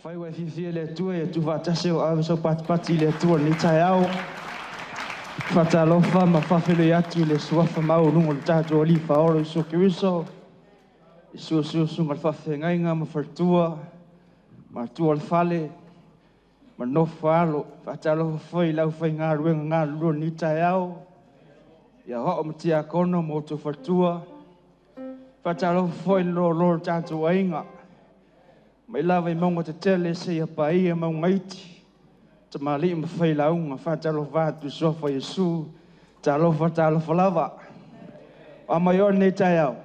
Fai ua e fiafia i le Atua ia tuufaatasi o ave sau patipati i le Atua i lenei taeao. Faatalofa ma faafeiloai atu i le suafa maualuga o le tatou Alii Faaola Iesu Keriso, i susu susuga i le faafeagaiga ma faletua, matua o le fale, ma nofo a alo. Faatalofa foi i le aufaigaluega galulue i lenei taeao, i aoao ma tiakono ma outou faletua. Faatalofa foi i le loaloa o le tatou aiga, mai lava i mauga tetele seia paia mauga iti, tamalii ma failauga. Faatalofa atu i le suafa o Iesu, talofa talofa lava. O a mai oe lenei taeao.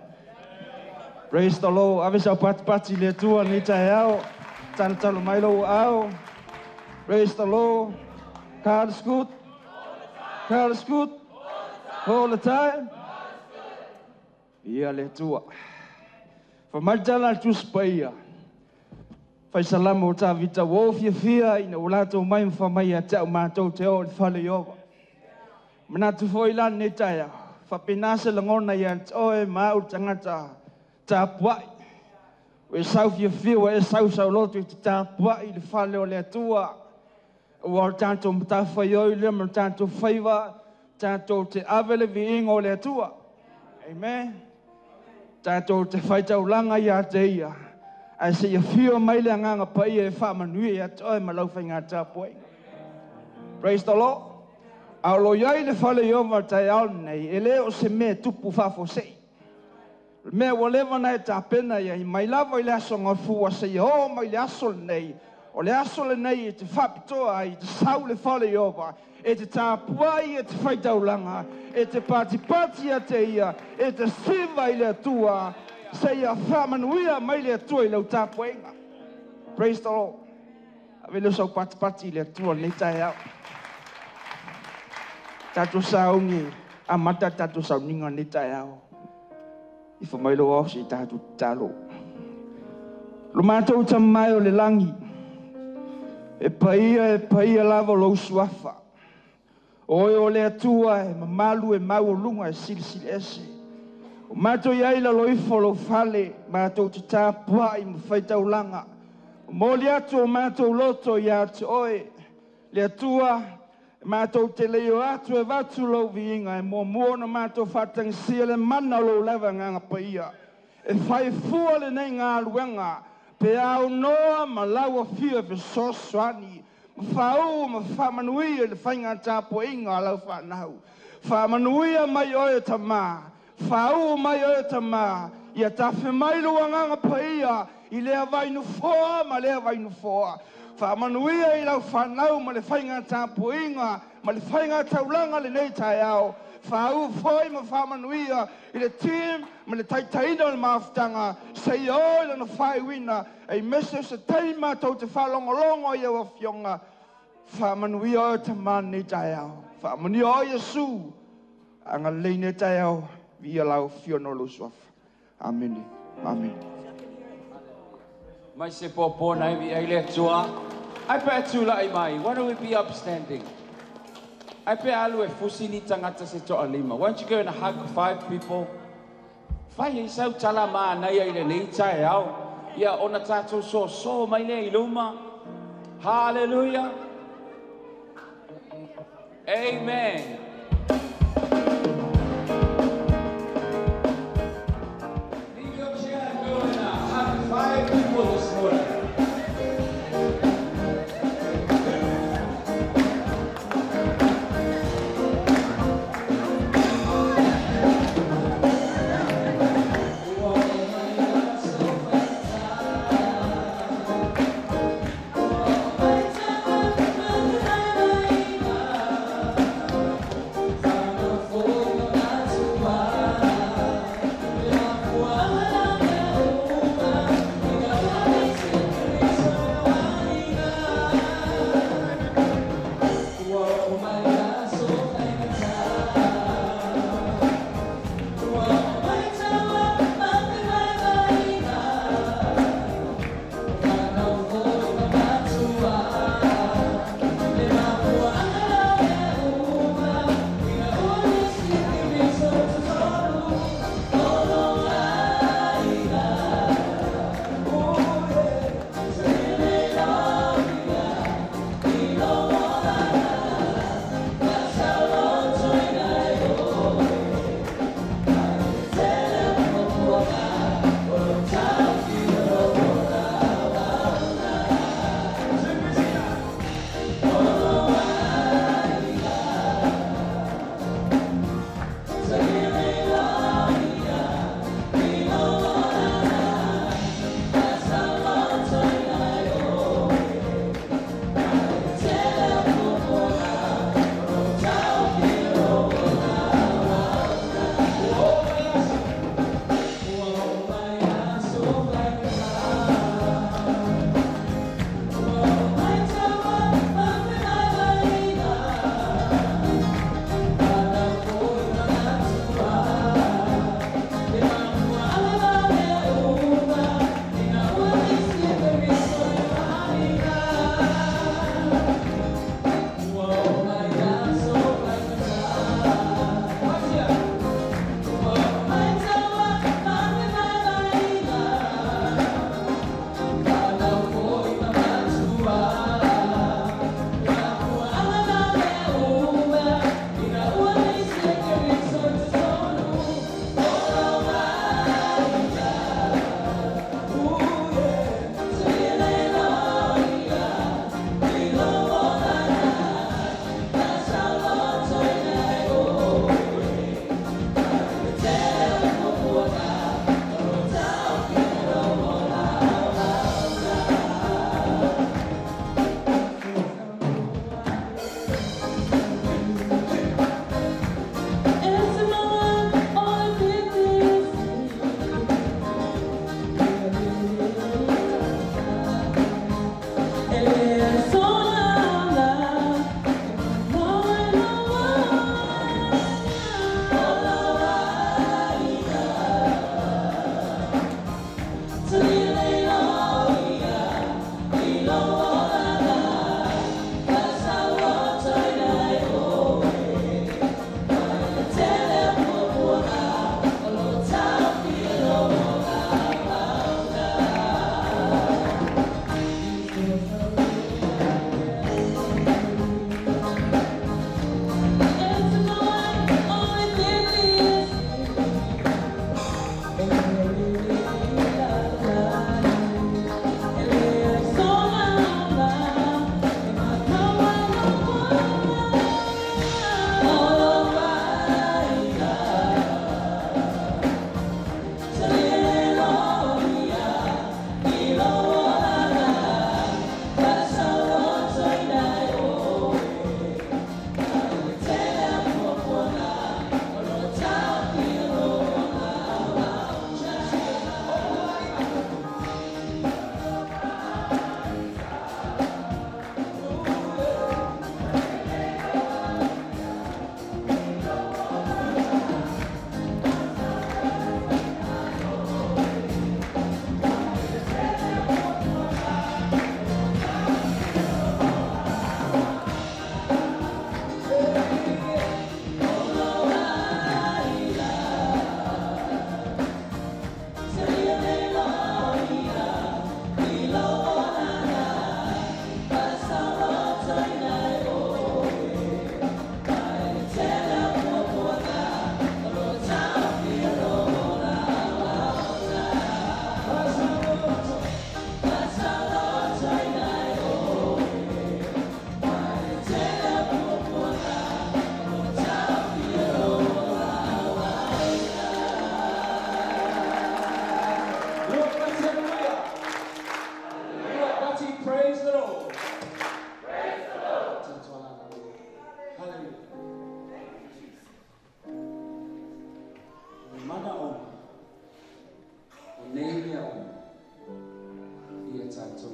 Praise the Lord. Ave sau patipati i le Atua lenei taeao. Talotalo mai lou aao. Praise the Lord. God is good. God is good. All the time. Ia le Atua. Fai mai le tala a le Tusi Paia. Fai salamo o Tavita, ua ou fiafia ina ua latou mai ma fai mai ia te au matou te o i le fale o Ieova. Manatu foi la lenei taeao, faapena se lagona ia te oe ma au le tagata tapuai. Ua e sau fiafia, ua e sau sauloto i te tapuai i le fale o le Atua. Ua o le tatou matafaioi lea ma le tatou faiva, tatou te ave le viiga o le Atua. Amen. Tatou te faitaulaga ia te Ia, ae seia afio mai le Agaga Paia e faamanuia ia te oe ma lau faiga tapuaiga. Praise the Lord. A o lo o i ai le fale Ieova i le taeao lenei, e le o se mea e tupu faafuasei. O le mea ua leva ona e tapena i ai, mai lava i le aso Gafua seia oo mai i le aso lenei, o le aso lenei e te faapitoa ai, e te sau i le fale Ieova, e te tapuai, e te faitaulaga, e te patipati ia te Ia, e te siva i le Atua, seia faamanuia mai le Atua i lau tapuaiga. Praise the Lord. Ave lea o sau patipati i le Atua lenei taeao. Tatou sauni, amata le tatou sauniga lenei taeao. Ifo mai lou ao se i tatou tatalo. Lo matou Tama e o le lagi, e paia lava lou suafa. O oe o le Atua e mamalu e maualuga e silisili ese. O matou i ai lalo ifo lou fale, matou te tapuai ma faitaulaga. O moli atu o matou loto ia te oe, le Atua, matou te leio atu e vatu lou viiga, e muamua ona matou faatagisia le mana o lou lava agaga paia. E fai fua lenei galuega, pe aunoa ma lau afio e fesoasoani, ma faauu ma faamanuia i le faiga tapuaiga a lau fanau. Faamanuia mai oe Tama, faauu mai oe Tama, ia tafe mai lou agaga paia i lea vainufoa ma lea vainufoa. Faamanuia i lau fanau ma le faiga tapuaiga ma le faiga taulaga lenei taeao. Faauu foi ma faamanuia i le team ma le taitaina o le mafutaga, seia o i lona faaiuina, e mese o se taimi matou te faalogologo i au afioga. Faamanuia oe Tama lenei taeao. Faamanuia oe Iesu. Agalelei lenei taeao, viia lau afioga o lou suafa. Amene. Amene. Mai se pōpō na iwi ai le Atua. Ai pe tūla'i mai. Why don't we be upstanding? Ai pe alu e fusi ni tangata se to'a lima. Why don't you go and hug 5 people? Fai e sau tala mānaia i lenei taeao. Ia ona tātou soso mai lea i luma. Hallelujah. Amen. Leave your chair and go and hug 5 people this morning.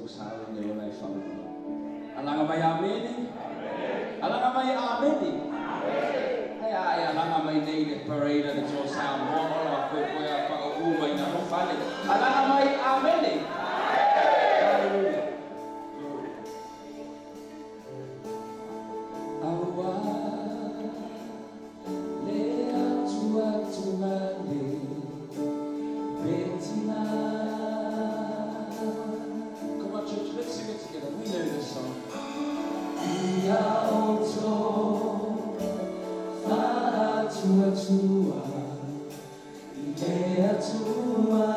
Sa le ola e whaunga. Alaga mai amene. Alaga mai amene. Ai ai alaga mai nei le parade le tō Samoa ola koe koe a pa o mai na fale. Alaga mai amene. Hallelujah. Aua le atu atu le betina. Come on, church, let's sing it together. We know this song. Ia oto whaatua tua i le atua.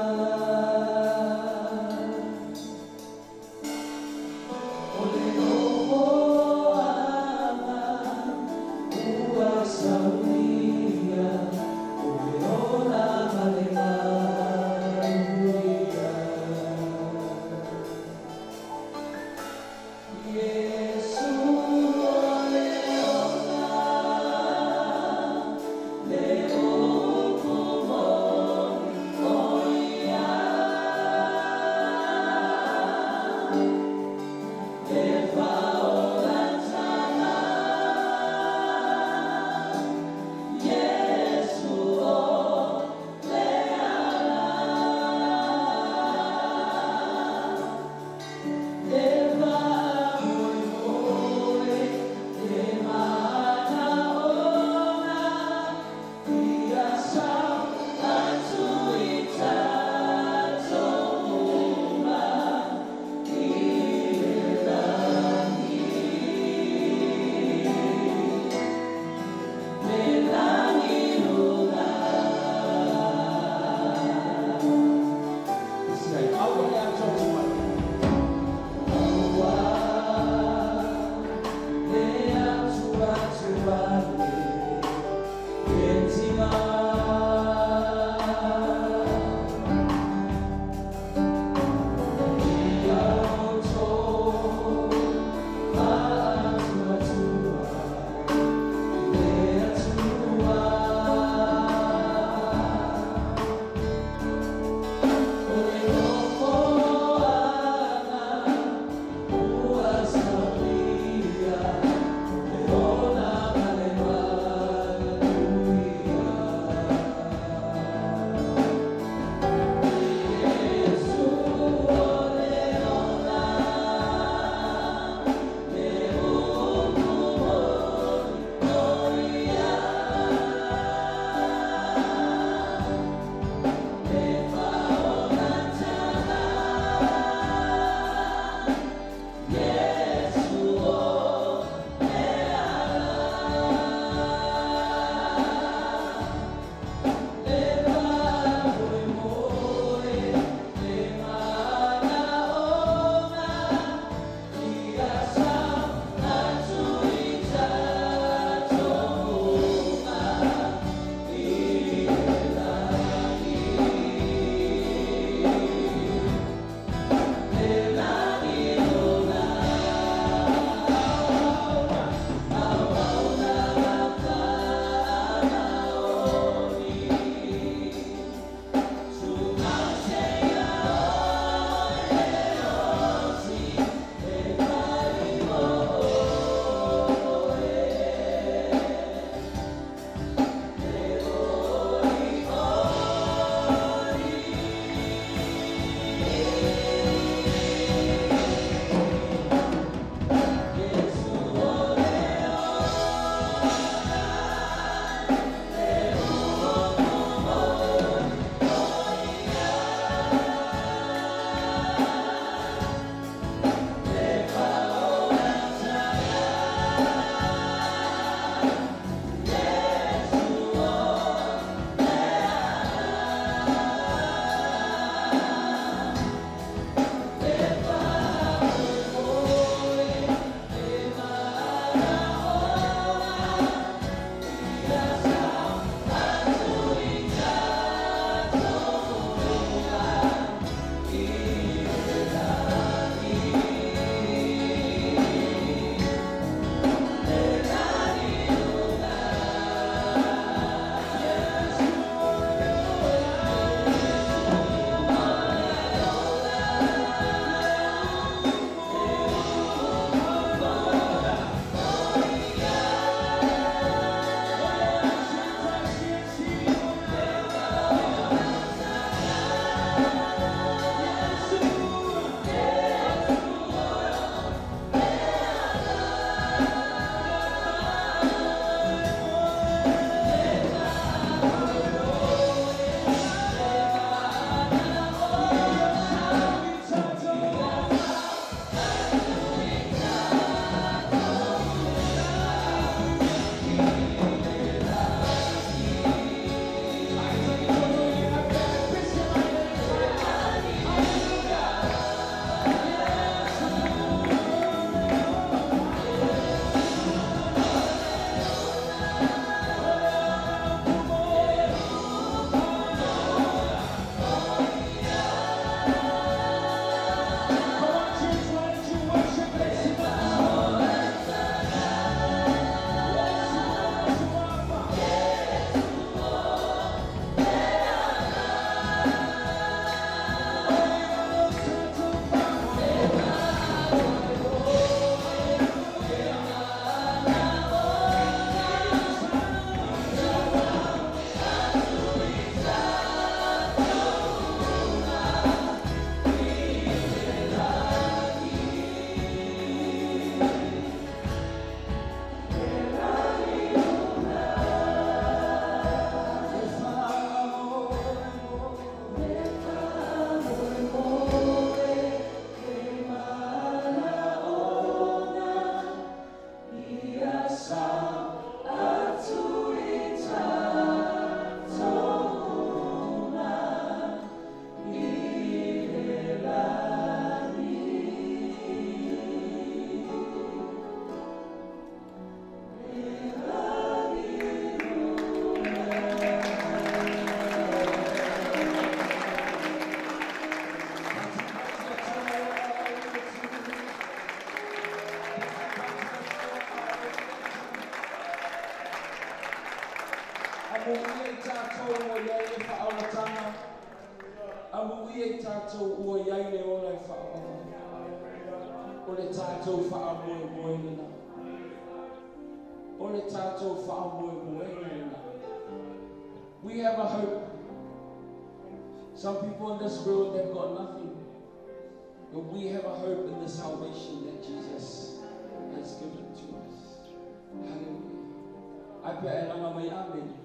Amuia i tātou ua iai le faaolatanga. Amuia i tātou ua iai le ola e faaola. O le tātou faamoemoe lena. O le tātou faamoemoega lena. We have a hope. Some people in this world, they've got nothing. But we have a hope in the salvation that Jesus has given to us. Hallelujah. Ai pe e langa mai amen.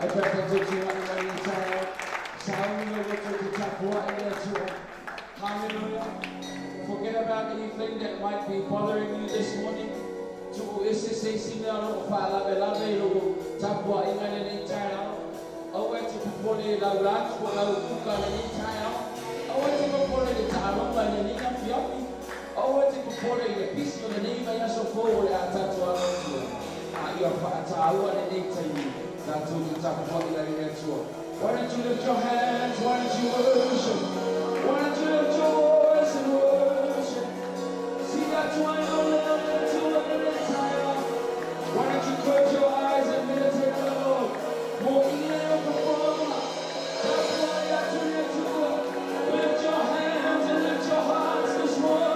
Ai pe tatou tula'i mai lenei taeao, sauni lou loto e te tapua'i le Atua. Hallelujah. Forget about anything that might be bothering you this morning. Tu'u ese se isi mea o lo'o fa'alavelave i lou tapua'iga i lenei taeao. Aua e te popole i lau lunch po o lau kuka i lenei taeao. Aua e te popole i le ta'aloga i lenei afiafi. Aua e te popole i le pisi o lenei vaiaso fou o le a tatou alo atua. A ia fa'atāua lenei taimi tatou te tapua'i ai le Atua. Why don't you lift your hands? Why don't you worship? Why don't you lift your voice and worship? See that one. Why don't you close your eyes and meditate on the Lord? Lift your hands and lift your hearts this morning.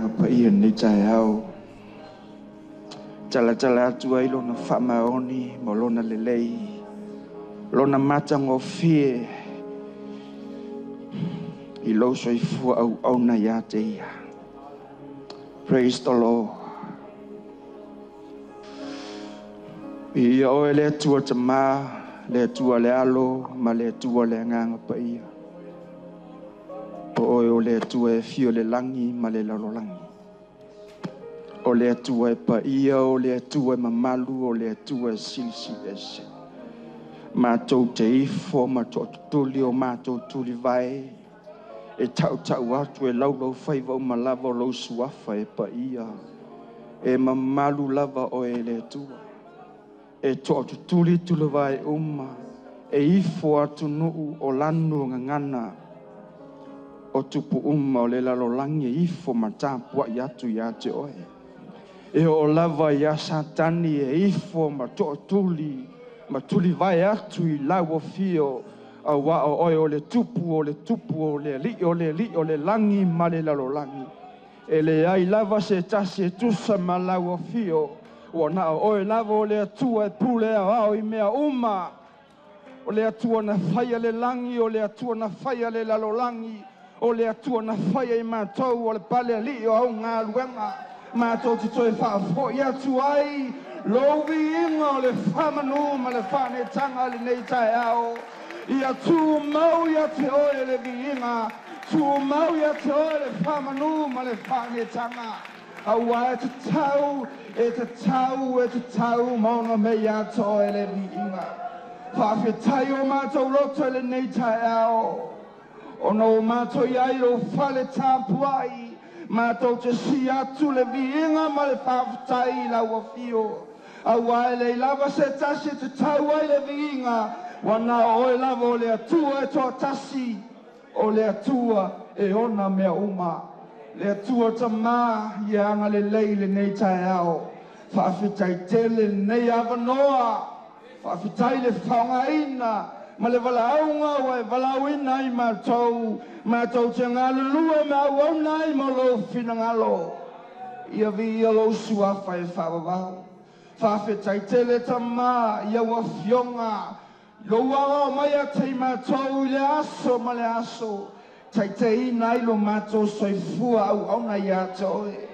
Agaga Paia lenei taeao. Talatala atu ai lona faamaoni ma lona lelei, lona matagofie i lou soifua auauna ia te ia. Praise the Lord. Viia oe le Atua Tamā, le Atua le Alo, ma le Atua le Agaga Paia. O oe o le Atua e afio i le lagi ma le lalolagi. O le Atua e paia, o le Atua e mamalu, o le Atua e silisili ese. Matou te ifo ma toatutuli o matou tulivae, e tautau atu e laulau faiva uma lava o lou suafa e paia. E mamalu lava oe e le Atua. E toatutuli tulivae uma, e ifo atunuu o lanu o gagana, o tupu uma o le lalolagi e ifo ma tapuai atu ia te oe. E oo lava ia Satani e ifo ma toatuli, ma tulivae atu i lau afio, auā o oe o le tupu, o le tupu, o le alii, o le alii, o le lagi ma le lalolagi. E leai lava se tasi e tusa ma lau afio, ua na o oe lava o le Atua e pule aoao i mea uma. O le Atua na faia le lagi, o le Atua na faia le lalolagi, o le Atua na faia i matou o le pale alii o au galuega. Matou te toe faafoi atu ai lou viiga o le faamanu ma le faanetaga lenei taeao. Ia tumau ia te oe le viiga, tumau ia te oe le faamanu ma le faanetaga. Auā e tatau, e tatau, e tatau ma ona mea ia te oe le viiga. Faafetai o matou loto i lenei taeao, ona o matou i ai lou fale tapuai, matou te sia atu le viiga ma le faafetai i lau afio. Auā e leai lava se tasi e tatau ai le viiga, ua na o oe lava o le Atua e toatasi, o le Atua e ona mea uma. Le Atua Tamā, ia agalelei lenei taeao. Faafetai tele lenei avanoa, faafetai le faaaogaina ma le valaauga ua e valaauina ai matou, matou te galulue ma auauna ai mo lou finagalo. Ia viia lou suafa e faavavau. Faafetai tele Tamā i au afioga, lou aoao mai ia te i matou i le aso ma le aso, taitaiina ai lo matou soifua auauna ia te oe.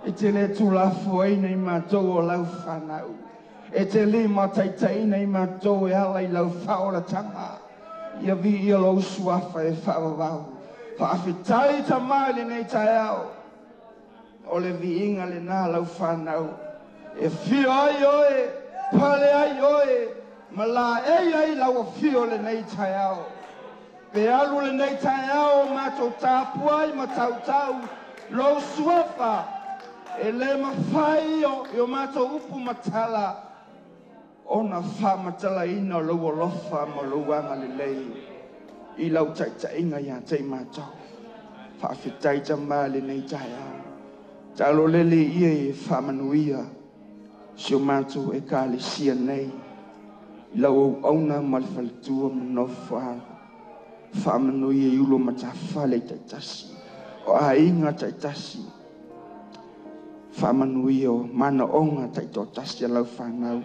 E te le tuulafoaina i matou o lau fanau, e te limataitaiina i matou e ala i lau faaolataga. Ia viia lou suafa e faavavau. Faafetai Tamā i lenei taeao, o le viiga lena lau fanau. E afio ai oe, pale ai oe, ma laei ai lau afio lenei taeao. Pe alu lenei taeao o matou tapuai ma tautau lou suafa, e le mafai i o matou upu ma tala ona faamatalaina o lou alofa ma lou agalelei i lau taitaiga ia te i matou. Faafetai Tamā lenei taeao. Talolele ia e faamanuia si o matou ekalesia nei, i lau auauna ma le faletua ma nofo alo. Faamanuia i ulo matafale taitasi, o aiga taitasi. Faamanuia o manaoga taitoatasi a lau fanau.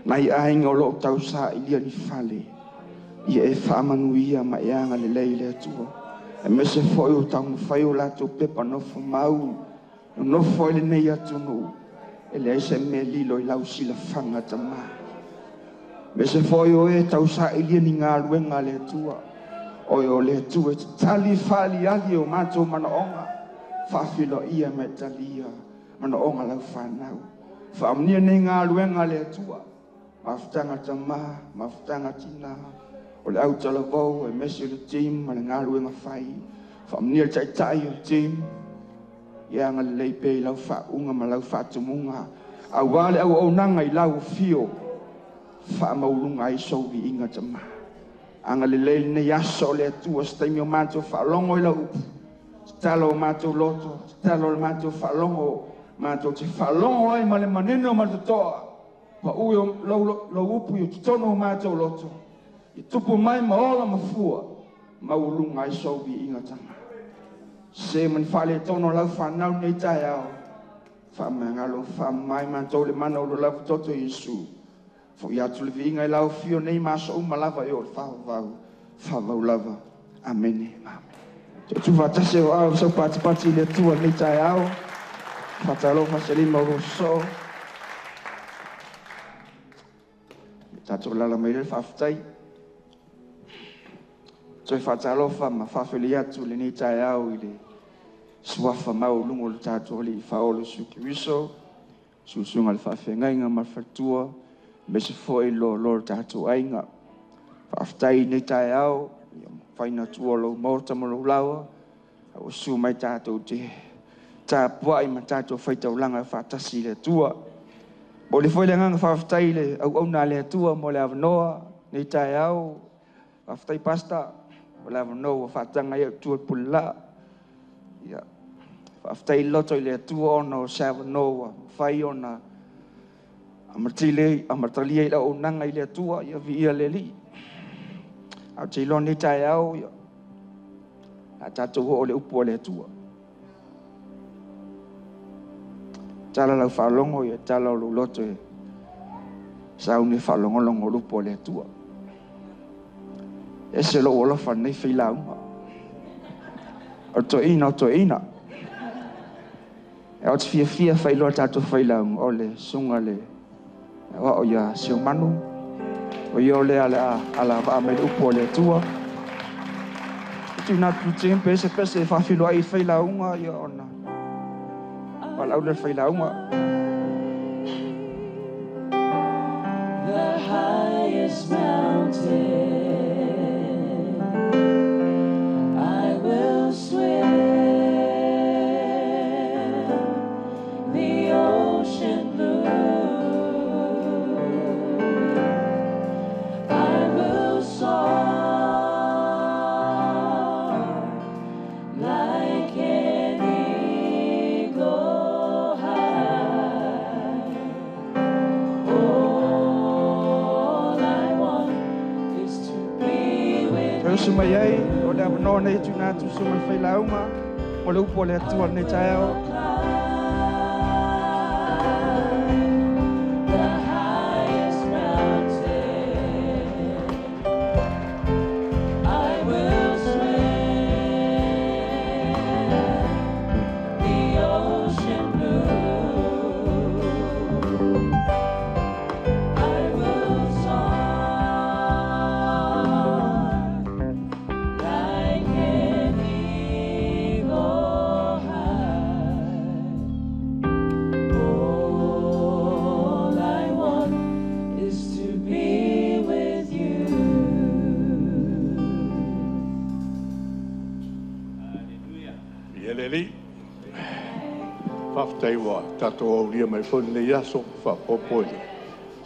Nai aiga o loo tausailia ni fale, ia e faamanuia ma e agalelei le Atua. Aemaise foi o taumafai o latou pepa nofo mau, nonofo ai lenei atunuu, e leai se mea lilo i lau silafaga Tamā. Aemaise foi o e tausailia ni galuega a le Atua, oe o le Atua e tatali faaliali o matou manaoga, faafiloia ma e talia manaoga lau fanau. Faamanuia nei galuega a le Atua, mafutaga Tamā, mafutaga Tinā, o le autalavou, aemaise o le team ma le galuega fai. Faamanuia le taitai o le team, ia agalelei pea i lau faauuga ma lau faatumuga, auā le auaunaga i lau afio, faamaualuga ai sou viiga Tamā. Agalelei lenei aso o le Atua, se taimi o matou faalogo i lau upu, tatalo o matou loto, tatalo o le matou faalogo, matou te faalogo ai ma le manino ma le totoa, pau lou upu i totonu o matou loto, i tupu mai ma ola ma fua, maualuga ai sou viiga Tamā. Se man whale tono lau whanau nei tai au. Wha wha mai mātou le mana o lo lava toto Iesu. Fo i atu le viinga i lau fio nei maso uma lava i o le whaavau. Whaavau lava. Amene. Amen. Te tu whatase o au sau pati pati i le tua nei tai au. Whatalo whaselima o so. Tātou lala mai le whaaftai. Toi whatalofa ma whawheli atu le nei tai au i le suafa mau lungo le tātou li whaolo suki wiso. Susunga le whaafengainga ma whatua. Me se foi lo lo tātou ainga. Whaaftai nei tai au. Whaina tua lo maota mo lo lawa. Au su mai tātou te tāpuai ma tātou whaitaulanga whaatasi le tua. Mo le foi le nganga whaaftai le au au nā le atua mo le awanoa nei tai au. Whaaftai pasta mo le awanoa wa whaatanga i au tua pula. Ia. Whaaftai loto i le atua ona o se awanoa whai ona amartile amartalia i lau au nanga i le atua ia vi ia le li. Au te iloa nei tai au ia. A tātou ho o le upu o le atua. Tala lau whaalongo ia tala o loto e saune whaalongolongo lupo le atua. Ese lo olofa nei whila unga. O toina, o toina. E o te fia fia whailoa tātou whila unga o le sunga le wa o ia sio manu. O ia le ala ala waa mai le upo le atua. Tu nā tu pese pese whawhiloa i whila unga ia ona. The highest mountain, I will swim the ocean blue. I will soar like an eagle. Mai ai o le awanoa nei tuna atu sunga le whailaunga o le upo le atua nei tai au. The highest mountain, I will swim the ocean blue. I will soar like an eagle high. All I want is to be with you. Ia le li. Whaftai wa tātou aulia mai fo nei aso whapopo i le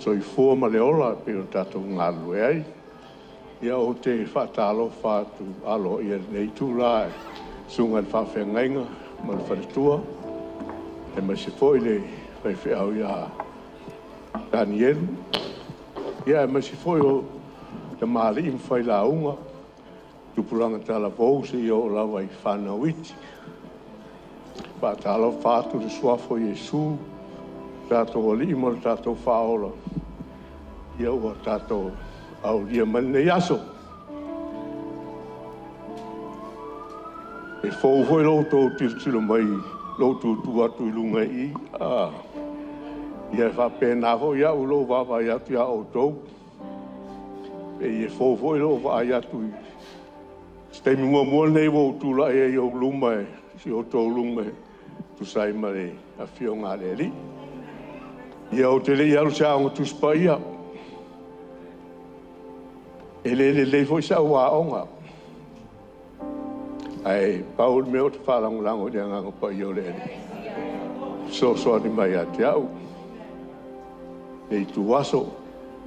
soifua ma le ola pe o tātou ngā ai. Ia o te whaatalo whaatu alo ia nei tūla e sunga le whaafengainga ma le whaletua. E mai se fo i le whaiwheau ia Danielu. Ia e mai se fo i o te maali i mwhai launga. Tupuranga tala vou se ia o lawa i whanauiti. Whaatalo whaatu le suafo Iesu, tātou ali mo le tātou whaola. Ia ua tātou aulia mai nei aso. E fōu hoi lou tō tirotiro mai lou tūtū atu i lunga i. Ia e whapēnā hoi au lou wāwai atu ia o tō. E e fōu hoi lou waai atu i. Steimi mua mua nei wau tūla e i o luma e, si o tō luma e, tusai ma le awhio ngā le li. Ia o te lei alu se aonga tuspa ia. E le le lei foi sa ua aonga. Ai, paul me o te whalangolango i anganga pa i o le ele. So so ani mai a te au. Nei tuaso,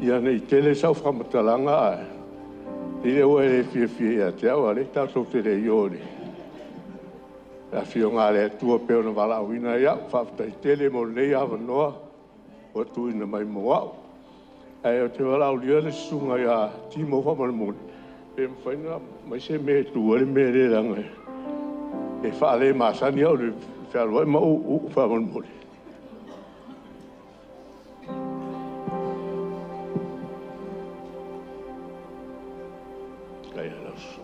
ia nei tele sau whamatalanga ai. I le ua e fia fia ia te au, a le tātou te le i o le. A fio ngā le atua pe ona wala awina ia, whaafutai tele mo nei awanoa, o tuina mai mo au. Ai o te wala au lia le sunga ia timo whamale mone. Pe mwhaina mai se me tua le me le ranga. E whaale masani au le whealuai ma u whaamalimoli. Kai lausu.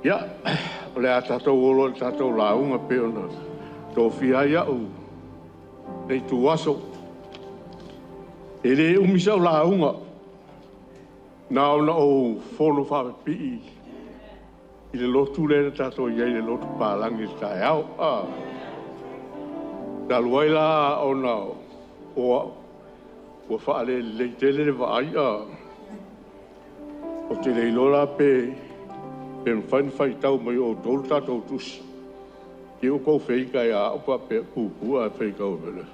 Ia, o le a tātou olo le tātou launga pe ona tō fia au nei tū aso. E le umisa o launga nā ona o fono whapipii i le lotu lena tātou iai le lotu pālangi le tae au. Talu ai la ona o ua whaale lei tele le vaai a o te leilola pe pe mwhai whai tau mai o tolu tātou tusi. Ki o kou wheika ia au pa pe pūpū a wheika o vele.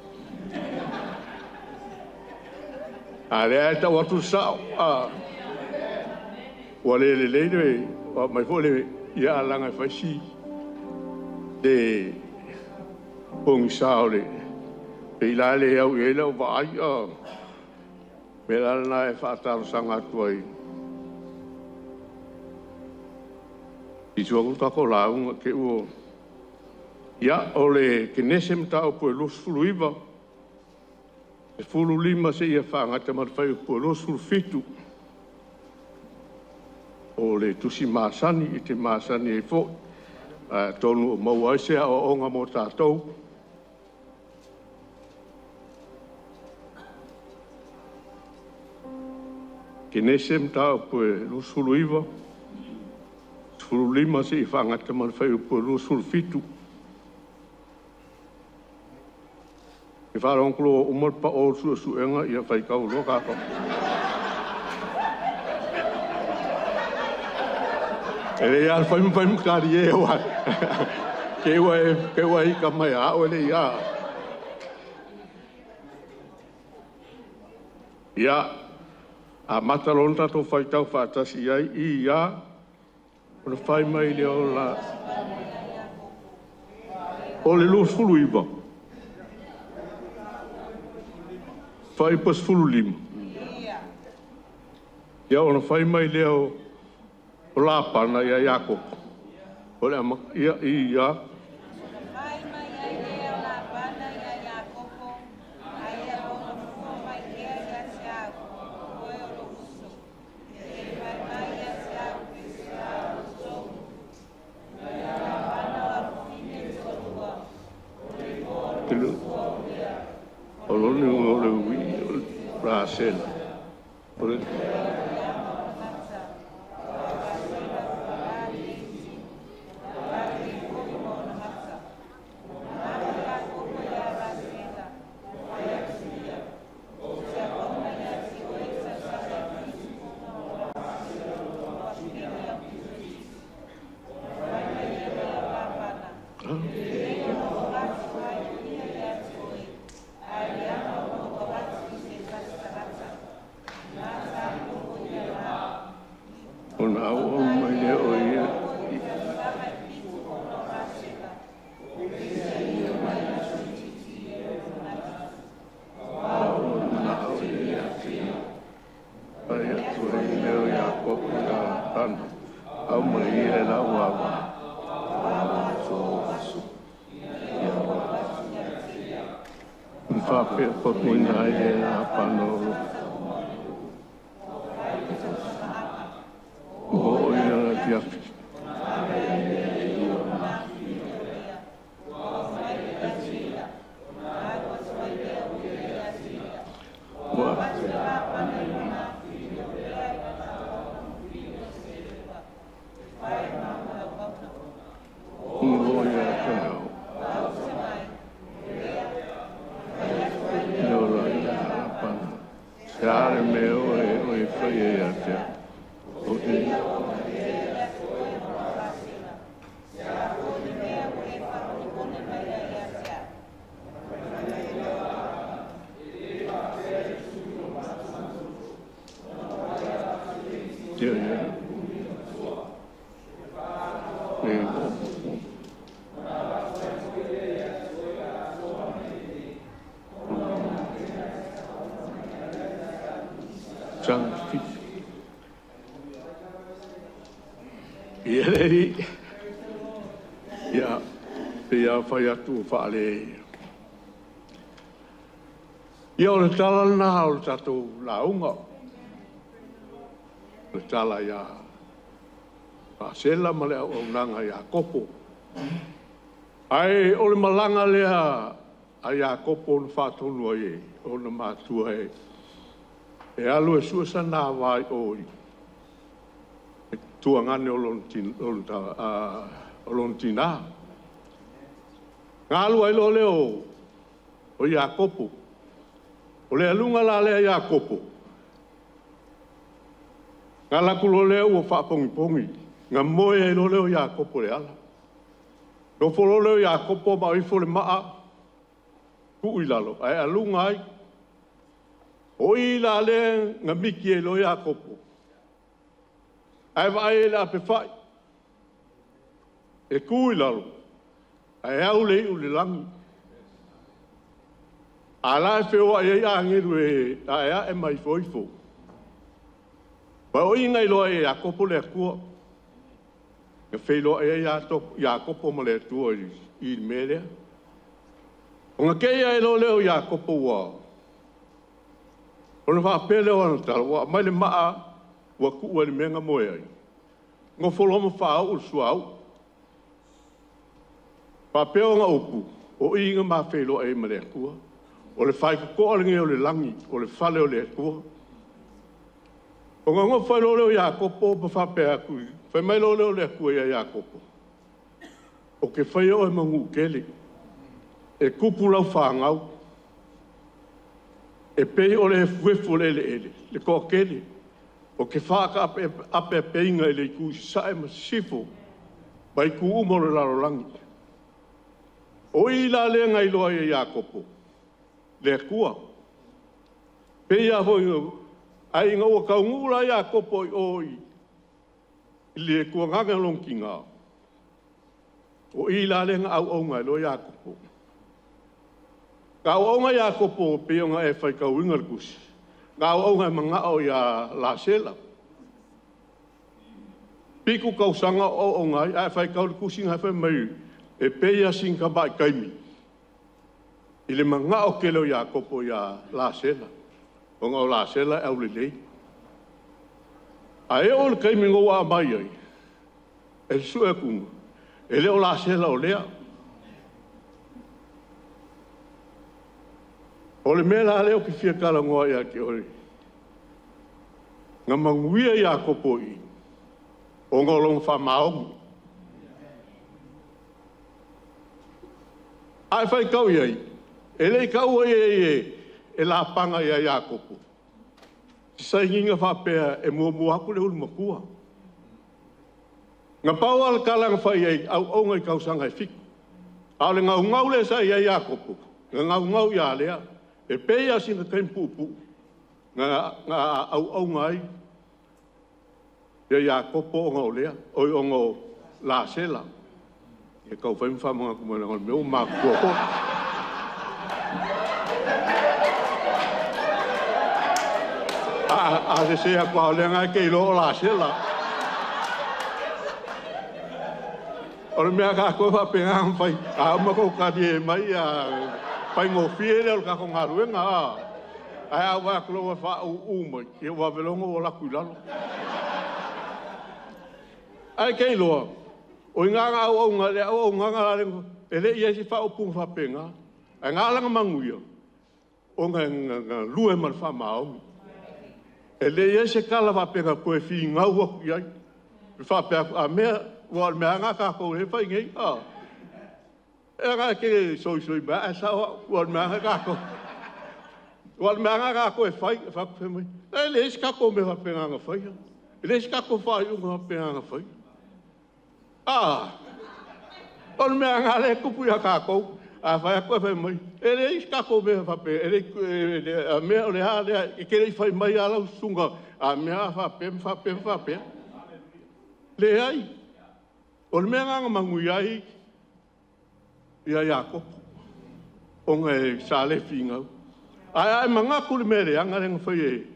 A lea e tau atu sao. Ua le le le le, mai fo le ia alanga e whaisi le pongi sao le. Pe ila le au i eila o vaai a. Me la na e whaataro sanga atu ai. I tua tako launga ke ua. Ia, o le kenese mta o pue 29. E 15 se ia whaangata ma whai o pue 27. O le tusi masani i te masani e fo. Tonu o maua ai sea o onga mō tātou. Kenese mta o pue 29. 15 se i whaangata ma whai o pue 27. I whaarongkulo o umar pa o sua suenga ia whai kau loa kākau. E le ia whai mpai mkari e oa. Ke ua hika mai a o le ia. Ia, a matalon tātou whai tau whaatasi ai i ia, o le whai mai le o la. O le 29. Whai pas 15. Ia o le whai mai le o Lapana ia Iakopo. O le ama ia ia. Whai mai ai le o Lapana ia Iakopo. Ai ia ono fua mai kea ia te au. Oe o lo uso. E whai mai ia te au. Uso. Lapana o afine tolua. O le po o le O loni o le ui o le Rasela. O le tausaga 7. Ia le ia pe fai atu faale. Ia o le tala lena o le tatou lauga. O le tala ia Rasela ma le auaunaga ia Iakopo. Ae o le malaga lea a Iakopo na faatonu ai e ona matua e alu e sua sana vai o i e tuagane o lona tina. Galu ai loa lea o Iakopo. O le aluga la lea Iakopo. Galaku loa lea ua faapogipogi. Nga moe ai loa lea o Iakopo le ala. Nofo loa lea o Iakopo ma ifo le maa tuu i lalo. Ae aluga ai. O i la lea nga miki ai loa Iakopo. Ae vaai le ape fai. E ku i lalo. Ae au le iu le lagi. A la e feoa i ai angelu e ae ae mai ifo ifo. Ma o i ngai loa e Iakopo le Atua. E feiloa i ai Iakopo ma le Atua i le mea lea. O ngā keia e loa leo Iakopo ua. O le faapea lea o ana tala, ua mai le maa ua kuu ai le mea nga moe ai. Ngofo loa ma faauu le suauu. Faapea o ngā upu, o i ngā ma feiloa e ma le Atua. O le whaikokoa le ngeo le langi, o le fale o le Atua. O ngā ngofo loa leo Iakopo ma faapea aku, whai mai loa leo le Atua ia Iakopo. O ke whai o e mangu kele, e kupu lau whāngau, e pei o le hefuefu le ele ele, le koa kele, o ke whaaka ape apeinga i le iku sae ma sifo, mai ku umo le lalo langi. O i la lea ngai loa ia Iakopo, le Atua. Pei a hoi ai ngā ua kaungu la Iakopo i o i le kuanganga long ki ngā. O i la lea ngā au au ngai loa Iakopo. Ngā au au ngai Iakopo pe o ngā e whai kauinga le kusi. Ngā au au ngai manga o ia Lasela. Piku kausanga o au ngai ai whai kau le kusi ngai whai mai e pe ia sing ka mai kaimi. I le manga o ke leo Iakopo ia Lasela. O ngā o Lasela e au le lei. A e o le kaimi ngō a mai ai. E sue kunga. E leo Lasela o lea. O le mea la leo ki fia kala ngoa ia ki ore. Ngā manguia Iakopo i. O ngā longa wha maongi. Ai whai kau iai. E lei kau ai e e la panga ia Iakopo. Sa inga whapea e mua mua aku le hulu makua. Ngā pau ala kalanga whai ai au au ngai kausanga e fiku. Au le ngau ngau le sa ia Iakopo. Ngā ngau ngau ia lea. E pei a sina kaim pupu. Ngā au au ngai ia Iakopo o ngau lea. Oi o ngau Lasela. E kau whai mwha mga kumana ngau meo makua ko. A se se a kua lea ngai kei lo Lasela. O le mea ka koe whapenga whai. A uma kau kari e mai a whai ngō fie leo le kako ngā ruenga a. Ai au wā kulo wā wha u mai. Ia wā velongo o laku i lalo. Ai kei loa. O i ngā ngā au au ngā le au au ngā ngā la lengo. E le ia si wha upunga whapenga. Ai ngā langa manguia. O ngā ngā lue ma le wha maongi. E le ia se kala whapenga koe fi ngau aku iai. Le whapea aku, a mea, ua le mea ngā kākou he whai ngei. A. E ngā ke soi soi mea, e sao, ua le mea ngā kākou. Ua le mea ngā kākou e whai, e whaku whai mai. E le isi kākou me whapenga ngā whai. E le isi kākou whai unga whapenga ngā whai. A. O le mea ngā le kupu ia kākou. A whai aku e whai mai. E le isi kākou me whapenga. E le, a mea o le ha lea, e ke lei whai mai a lau sunga. A mea a whapea, whapea, whapea. Le ai. O le mea ngā mangui ai ia Iakopo. O ngā sa le whingau. Ai ai manga kuri mea le anga lenga whai e.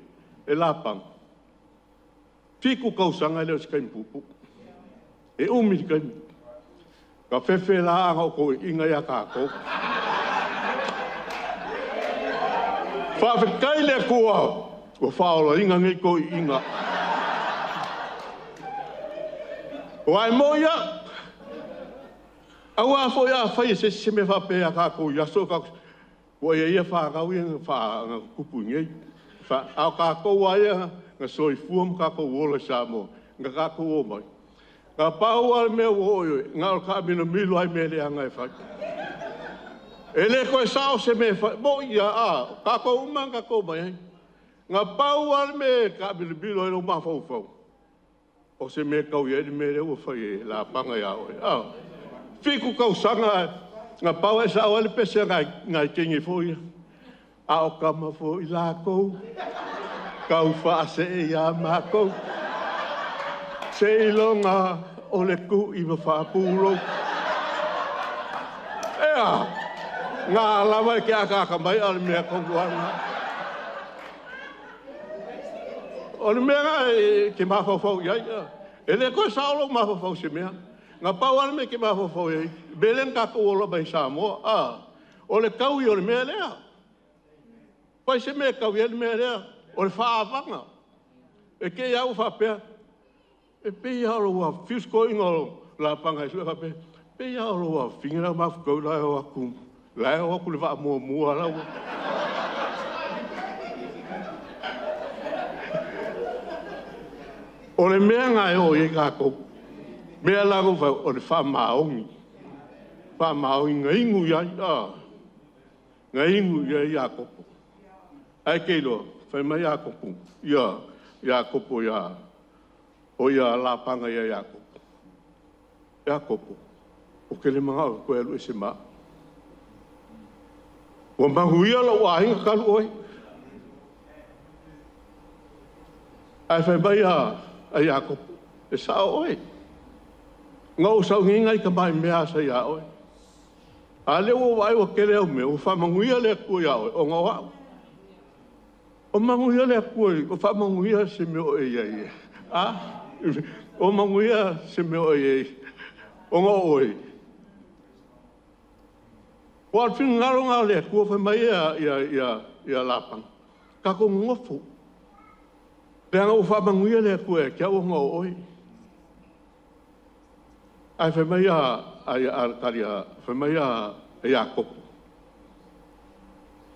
e lapanga. Fiku kausaga e le o se taimi puupuu. E umi le taimi. Ka fefe la anga o kou iiga iā tatou. Faafetai i le Atua ua faaolaina nei toeaiina. Aua e moi lava, aua foi a fai e se isi se mea faapea ia tatou i aso tatou, ua i ai ia fanau ia na tutupu i inei. A o tatou lava ia na soifua ma tatou ola i Samoa, na tatou omai, na pau lava le mea ua oo i ai, na o le taamilomilo lava i mea leaga e fai. E le toe sao se mea e fai, e moni lava, o tatou uma lava na tatou omai ai. Na pau lava le mea e taamilomilo ai lou mafaufau, o se mea e tau i ai le mea lea ua fai e Lapanga ia oe. 7 tausaga na pau ae sao ai le pese a nai teine foi ia. A o tama foi latou, tau faasee ia matou, seiloga o le tui ma faapulou. Ea, na lava e te akaaka mai a o le mea tonu lava lena. O le mea lena e te mafaufau i ai, e le toe sao lou mafaufau i se mea. Na pau lava le mea e te mafaufau i ai, le mea lea na tatou ola mai ai i Samoa, o le taui o le mea lea. Fai se mea e tau i ai le mea lea, o le faaavaga. E te i lava ua faapea, e pei lava o lou afifio si toeaina o Lapanga e sue faapea, e pei lava o lou afafine la e mafutaui la e o atu, la e o atu i le vaa muamua la ua. O le mea lena e oo i ai tatou. Mea la na ou fai atu, o le faamaoni. Faamaoni na inu i ai, na inu i ai Iakopo. Ae te iloa, fai mai Iakopo, ia, Iakopo ia, o ia Lapanga ia Iakopo. Iakopo, ou te le manao e toe alu ese ma au. Ua manuia lou aiga talu oe. Ae fai mai a Iakopo, e sao oe. Na ou sauniga i tamai mea sa ia oe. A lea ua ou vaai ua tele au mea, ua faamanuia le Atua ia oe, ona o au. O manuia le Atua, o faamanuia se mea o e i ai. A? O manuia se mea o e i ai, ona o oe. Ua o le finagalo lena o le Atua fai mai ia Lapana, tatou nonofo. Leaga ua faamanuia le Atua ia te au ona o oe. Ae fai mai fai mai a Iakopo,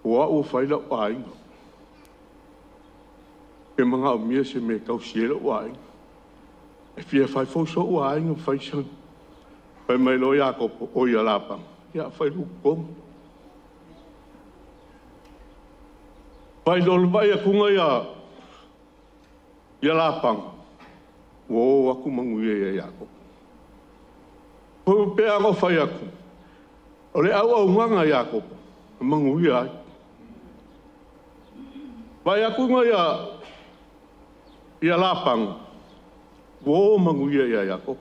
o au ua fai lau aiga. Ke manaomia se mea e tausi ai lou aiga. E fia fai foi so'u aiga fai sa. Fai mai loa Iakopo, o ia Lapana, ia fai lou totogi. Fai loa le vaai atuga ia Lapana, ua o atu manuia ia Iakopo. Foi pe a o fai atu, o le auaunaga a Iakopo, e manuia ai. Vai atu ia Lapana, ua o manuia ia Iakopo,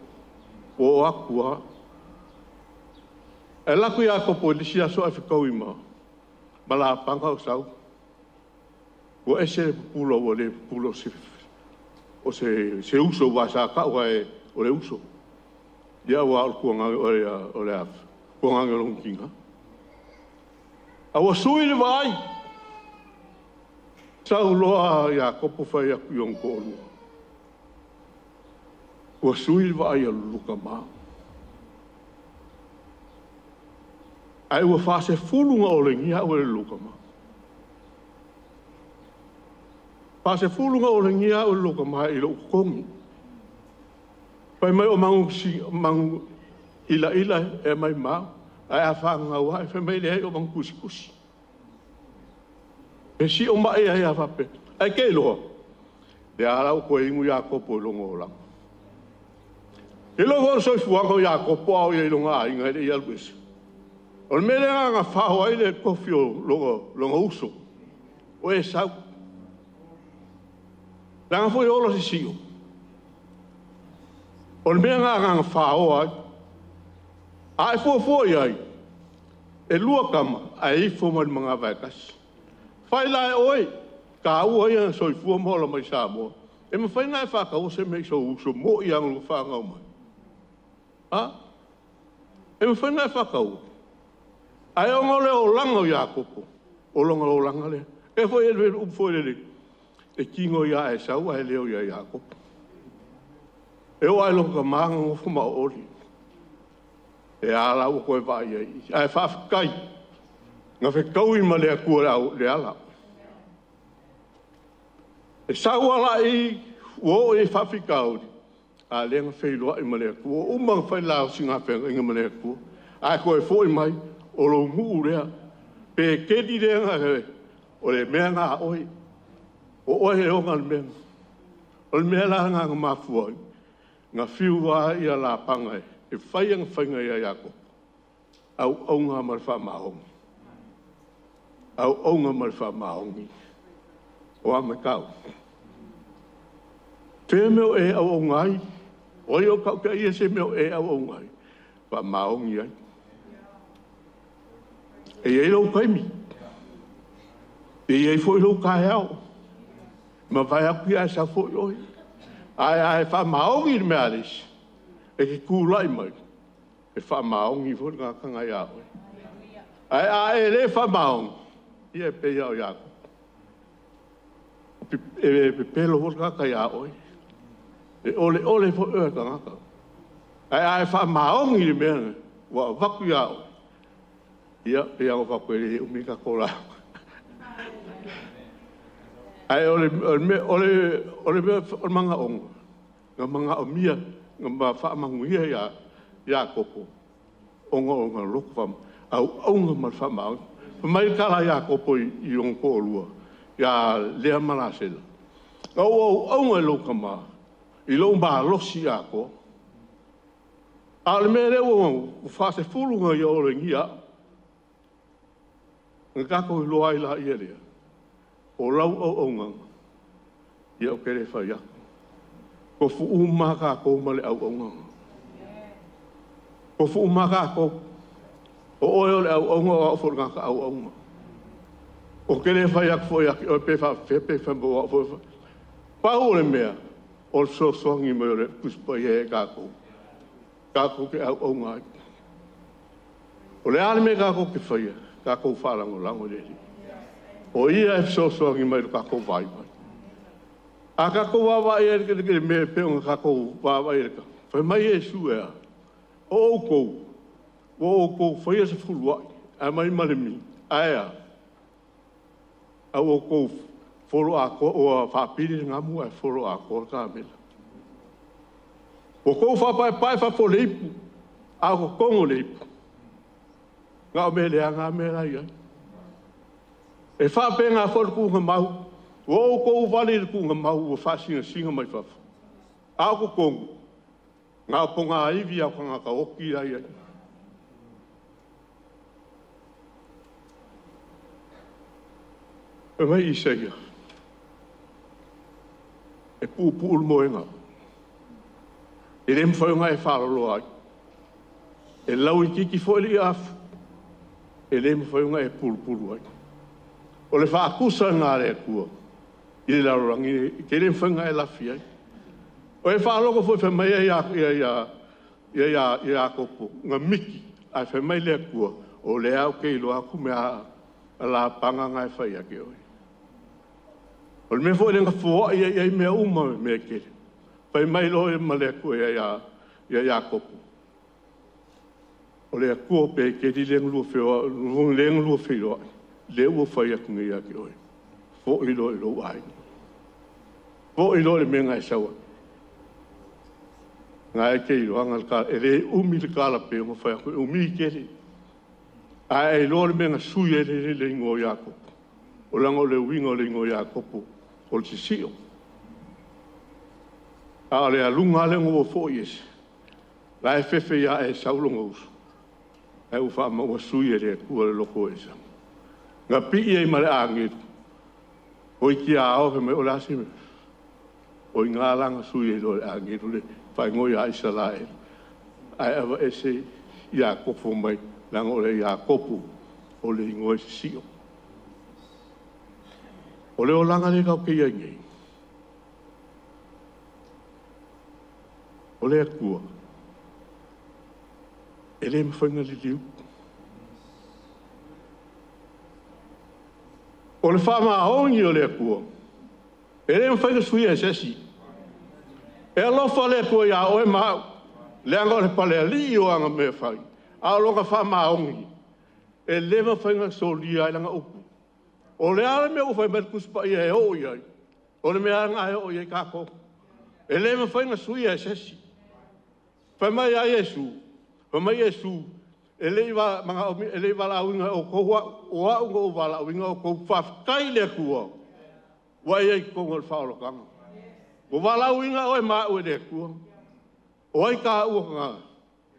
ua o atu lava. E alu atu Iakopo i le isi aso ae fetaui ma Lapana o sau. Ua ese le pupula, ua le pupula o se uso ua sa tau e o le uso. Ia ua o le tuagaga o le tuagaga o lona tina. A ua sui le vaai. Sau loa Iakopo fai atu i ona toalua. Ua sui le vaai a lulu tama. Ae ua faasefulu na olegia au e lulu tama. Faasefulu na olegia au e lulu tama i lou totogi. Fai mai o mangu, mangu ila ila e mai mau. Ae a whangau ai, fai mai leai o mangu kusikusi. E si o mai ai a whape. Ai ke loa. Le ala o koe ingu Iakopo i longo o langa. E loa o soifuaga o Iakopo ao ia i longa ainga e le i alu ese. O le mea lea nga whao ai le kofi o longa uso. O e sau. Langa foi olo se sio. O le mea nga whao ai. A e fuafua i ai. E lua kama, a e ifo mai le mga vai kasi. Fai la e oe. Tāua ia na soifua ma ola mai Samoa. E mawhai ngā e whākau se mei so uso mo i angulu whāngau mai. Ha? E mawhai ngā e whākau. Ai o ngā leo langa o Iakopo. O longa o langa lea. E foi e le upu foi le e kingo ia e sau ai leo ia Iakopo. E o ai longa maanga ngofo ma oli. E ala ua koe vai ai. Ai whaafkai. Ngā whekaui ma lea kua le ala. E sau ala i o e whawhikauri. A lenga wheiloa i ma lea kua. O umanga whai lao si ngā whenga inga ma lea kua. Ai koe foi mai o lo nguu rea. Pe kedi rea ngā o le mea ngā oi. O oe he onga le mea. O le mea la ngā ngā mafua. Ngā whiua ia la panga e. E whai anga whainga ia Iakopo. Au au ngā ma le whaamahongi. Au au ngā ma le whaamahongi. O a me kau. Te meo e au au ngai. Oi o kau kia ia se meo e au au ngai. Whaamahongi ai. E iei lau kaimi. E iei foi lau kaeao. Ma vai aku ia sa foi oi. Ai ai whaamahongi le mea alisi. E ke kūlai mai. E whaamahongi foi ngā kanga ia oi. Ai a e le whaamahongi. Ia e pei au ia. E pepelo foi ngā kai a oi. E ole ole foi oe ka ngaka. Ai ai whaamahongi le mea. Wa waku ia oi. Ia pei au whaku e le umika kola. Ai ole ole ole ole manga ongo. Ngā manga o mia. Ngā ma whaamanguia ia Iakopo. Onga onga loko wham. Au aunga ma whaamahongi. Mai kala Iakopo i ongo ko'olua. Ia lea malasela. Au au aunga i lau kama. I lau malosi ako. A le mea lea ua whaase fulunga ia ole ngia. Ngā kako i loa i la ia lea. O lau au aunga. Ia o kere whai ako. Ko fu umaka ko ma le au aunga. Ko fu umaka ko. O oe o le au aunga o au fo ngā ka au aunga. O kere whai ako fo ia o pe wha fe pe wha mbo au fo. Pau o le mea. O le sosoangi mai o le kuspa ia e kākou. Kākou ke au aunga ai. O le ale me kākou ke whaia. Kākou whālango lango le li. O ia e sosoangi mai le kākou vai mai. A kākou wawa ia le ke me pe o kākou wawa ia le ka. Whai mai e su ea. O o kou. O o kou whaia se fuluai. A mai malemi. Aea. A o kou folo a ko o a whapiri ngā mua e folo a ko ka mela. O kou whapai pai whafo leipu. A ko kongo leipu. Ngā o mele a ngā mela ia. E whape ngā folo ku ngā mau. O o kou wale le ku ngā mau o whasinga singa mai whafo. A ko kongo. Ngā ponga aiwi au ka ngā ka oki ai ai. E mai Isaia. E pūpū ulu moenga. E le mwhai ngā e whārolo ai. E lau i kiki fo e li afu. E le mwhai ngā e pūrupuru ai. O le whaakusa ngā rea kua. I le larorangi, ke le mwhai ngā e lafi ai. O e whaaloko fo e whamai ia ia Iakopo. Ngā miki, ai whamai lea kua. O le au ke ilo aku mea a la panga ngā e whai ake oi. O le mea fo e lenga fua ia ia mea uma mea kere. Whai mai loe ma lea kua ia ia Iakopo. O lea kua pe ke di lenga lua whioa, lenga lua whioa. Le ua whai aku ngai ake oi. Fo i loe lou ai. Fo i loe le mea ngai sawa. Ngai ke i loa ngal ka, e le umi le kala pe o whai aku, umi i kere. Ai e loa le mea nga sui e le le ingo Iakopo. O langa o le uinga o le ingo Iakopo. O le sisio. A le alunga le ngo fo ies. La e fefe ia e saulonga usu. Ai u wha maua sui e le kua le loko e sa. Ngā pii e ma le angiru. O i ki a au he me o le asime. O i ngā langa sui e lo le angiru le whaingoi a Israel. Ai awa e se Iakopo mai. Langa o le Iakopo o le ingoe sisio. O le olaga le kau ke ia nei. O le Atua. E le mawhainga liliu. O le whaamaongi o le Atua. E le mawhainga suia e sesi. E alofa le Atua ia oe mau. Le anga o le paleali o anga mea whai. A o longa whaamaongi. E le mawhainga solia ai langa upu. O le ale mea ufai mai kusipa ia e o iai. O le mea anga e o iai kako. E le mawhainga suia e sesi. Whai mai a Iesu. Whai mai Iesu. E le iwa mga omi, e le iwa la uinga o kou o au ngo o la uinga o kou whawhkai le kua. Wa ia i kongo le whaolokanga. O wala uinga o e maa ue le kua. O ai ka ua ngā.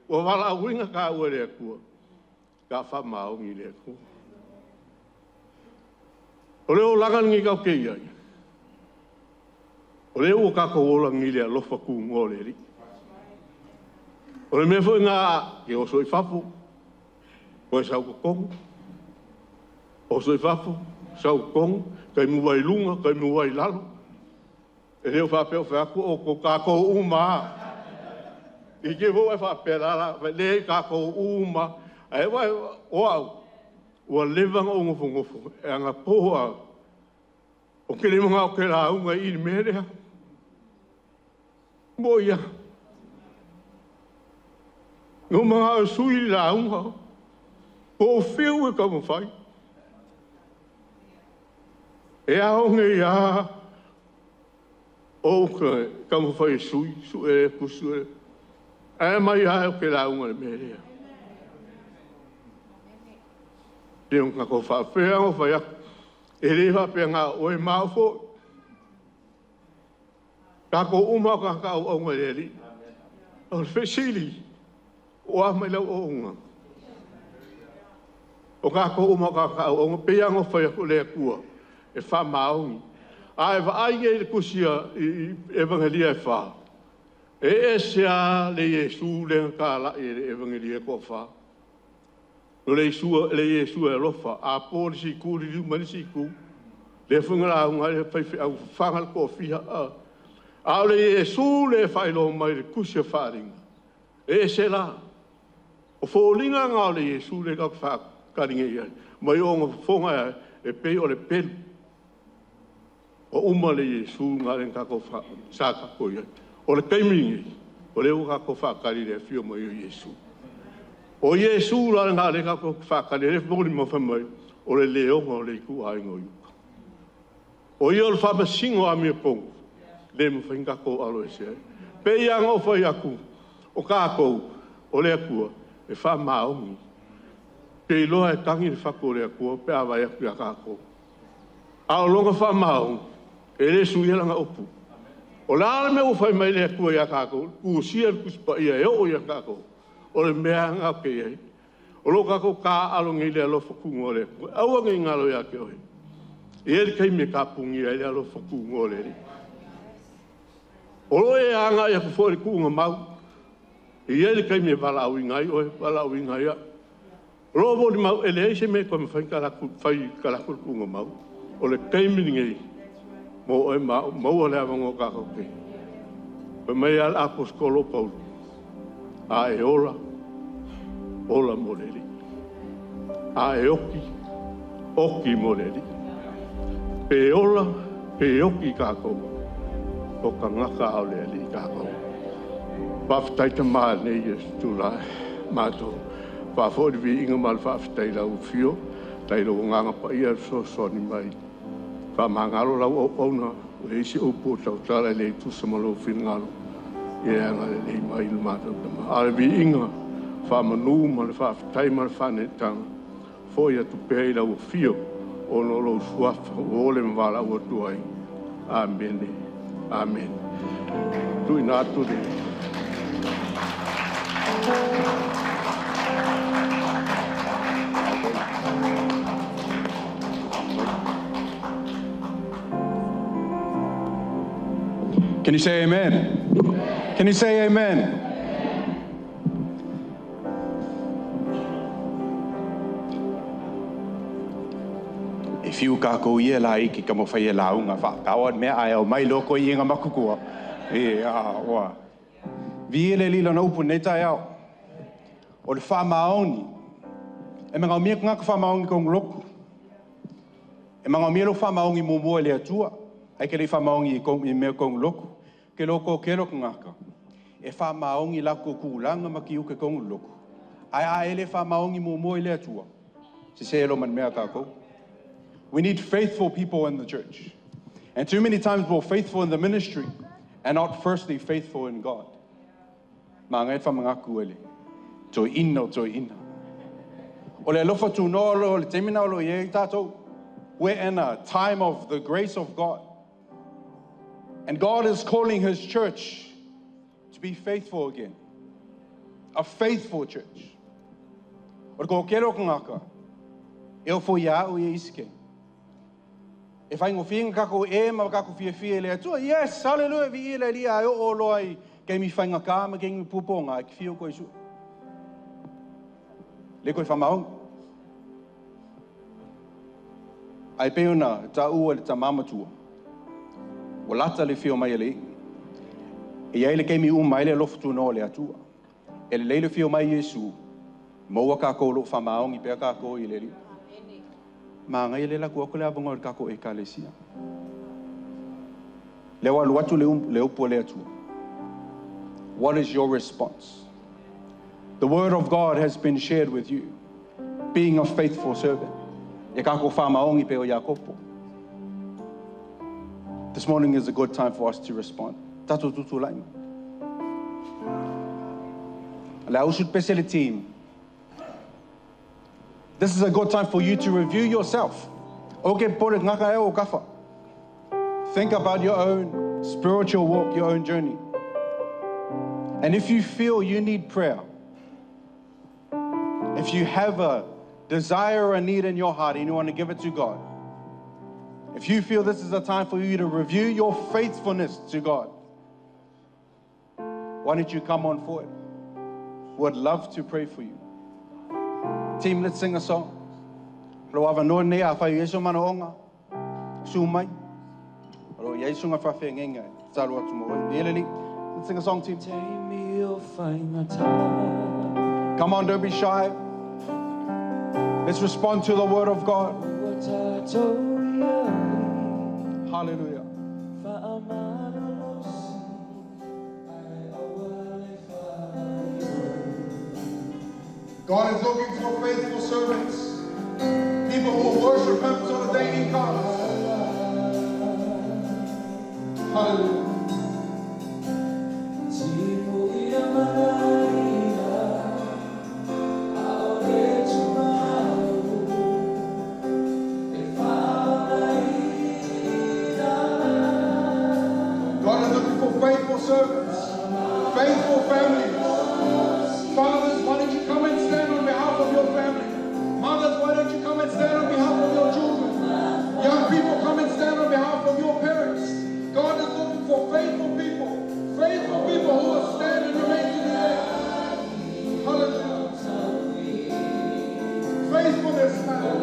O wala uinga ka ue le kua. Ka wha maongi le kua. O leo langa ngi kau ke iai. O leo o kako ola ngi le alofa ku ngō le ri. O le mea foi ngā ke oso i fafu. Koe sau kokongu. Oso i fafu, sau kokongu. Kai mua i lunga, kai mua i lalo. E leo whapea o wheaku o ko kākou uma. I ke vō e whapea rara, le kākou uma. Ai wai o au. Ua leva ngā ungofo ngofo. E anga poho au. O ke lema ngā o ke rā unga i ni merea. Mo ia. Ngā mga o sui rā unga. O whiu e kaumawhai. E ao nge ia. O ka kaumawhai e sui. Su e kusu e. E mai ai o ke rā unga le merea. Te unga ko whawhea o whai aku. E le whapea ngā oe maofo. Ka ko uma ka ka au au le ri. O le whesili. O a mai lau o unga. O ka ko uma ka ka au unga. Pea ngō whai aku le akua. E wha maongi. A e wa ai ngei le kusia i evangelia e wha. E ese a le Iesu le ka la e le evangelia ko wha. No le Iesua, le Iesua e lofa, a pō le siku, le liu mani siku, le whanga la unga le whai au whanga le kō a. A o le Iesu le whailo mai le kusia wharinga. E se la, o fōlinga ngā o le Iesu le kau whakaringa ia. Mai o ngā whonga e pei o le pelu. O uma le Iesu ngā le kako whakako ia. O le kaimingi, o le o kako whakari le whio mai o Iesu. O Iesu la ngā le kako whakari, le mori mawha mai, o le leonga o le iku a ingo iuka. O ia o le whamasingo a mea pongu, le mwhainga kako alo e se ai. Pe ia ngā whai aku, o kākou, o le akua, e wha maongi. Pe iloa e tangi le whako o le akua, pe a vai aku ia kākou. A o longa wha maongi, e le suia langa opu. O la le mea o whai mai le akua ia kākou, kusia le kusipa ia e o ia kākou. O le mea ngā ke ai. O lo kako ka alo ngi le alofa kungo le. Aua ngi ngalo ia ke oe. E ele kei me ka pungi ai le alofa kungo le ri. O lo e anga ia ku fo le kunga mau. E ele kei me wala au ingai oe, wala au ingai ia. O lo mo ni mau ele eise me koe me whai kalaku kunga mau. O le kei mi ngi mo oe mau, mau le awango kako ke. Pe mai al aposkolo Paulu. A e ola. Ola mo le ri. A e oki, oki mo le ri. Pe ola, pe oki kākou. O ka ngaka au le ali kākou. Whawhitaita maa nei e tūla mātou. Whawhori vi inga ma le whawhitai lau whio. Tai lau nganga pa ia so soni mai. Wha mangalo lau au auna. O le isi upu o tautala le tusa ma lau whingalo. Ia anga le lei mai le mātou tama. A le vi inga. Wha manu ma le whawhitai ma le whanetanga. Fo ia tupea i lau whio. O no lau suafa. O ole mwala ua tuai. Amen. Amen. Tui nā atu le. Can you say amen? Can you say amen? If Fiu kākou ia la i ki ka mawhai e launga wha. Mea ai au mai loko i inga makukua. E a oa. Vi ele lila na upu nei tai au. O le wha maongi. E manga mia ngaka wha maongi kong loku. E manga mia lo wha maongi mumua le atua. Ai ke le wha maongi i kong i mea kong loku. Ke loko ke loko ngaka. E wha maongi la kukulanga maki uke kong loku. Ai a ele wha maongi mumua le atua. Se se elo man mea kākou. We need faithful people in the church. And too many times we're faithful in the ministry and not firstly faithful in God. Ma ngai wha mangaku ele. Toi ina o toi ina. O le alofa tu noa lo le temina o lo ye tātou. We're in a time of the grace of God. And God is calling His church to be faithful again. A faithful church. O le ko kero ngaka. E o fo ia o ye iske. E whaingo whinga kako e ma kako fia fia le atua. Yes, hallelujah, vi ile lia ai o loa i kei mi whainga kā ma kei mi puponga ki whio koe su. Le koe whamaongi. Ai peona ta ua le ta mamatua. O lata le whio mai ele. E ia ile kei mi uma ele alofa no le atua. E le leile whio mai Yesu. Maua kako lo whamaongi pea kako i le lia. Ma ngai le la ku ko le avonga o kako e kalesia. Le wa luatu le upu le atua. What is your response? The word of God has been shared with you. Being a faithful servant. E kako whamaongi pe o Iakopo. This morning is a good time for us to respond. Tato tutu laima. Le ausut pese le team. This is a good time for you to review yourself. Okay, pore ngaka e o kafa. Think about your own spiritual walk, your own journey. And if you feel you need prayer, if you have a desire or a need in your heart and you want to give it to God, if you feel this is a time for you to review your faithfulness to God, why don't you come on forward? We'd love to pray for you. Team, let's sing a song. Lo ava noa nei a whai Yesu mana onga. Su mai. Lo Yesu nga whawhia ngenga. Tsaru atu mo. Let's sing a song, team. Come on, don't be shy. Let's respond to the word of God. Hallelujah. God is looking for faithful servants, people who will worship Him till the day He comes. Hallelujah. God is looking for faithful servants, faithful families. Fathers, why don't you come and stand on behalf of your family? Mothers, why don't you come and stand on behalf of your children? Young people, come and stand on behalf of your parents. God is looking for faithful people who will stand and remain to the end. Hallelujah. Faithfulness matters.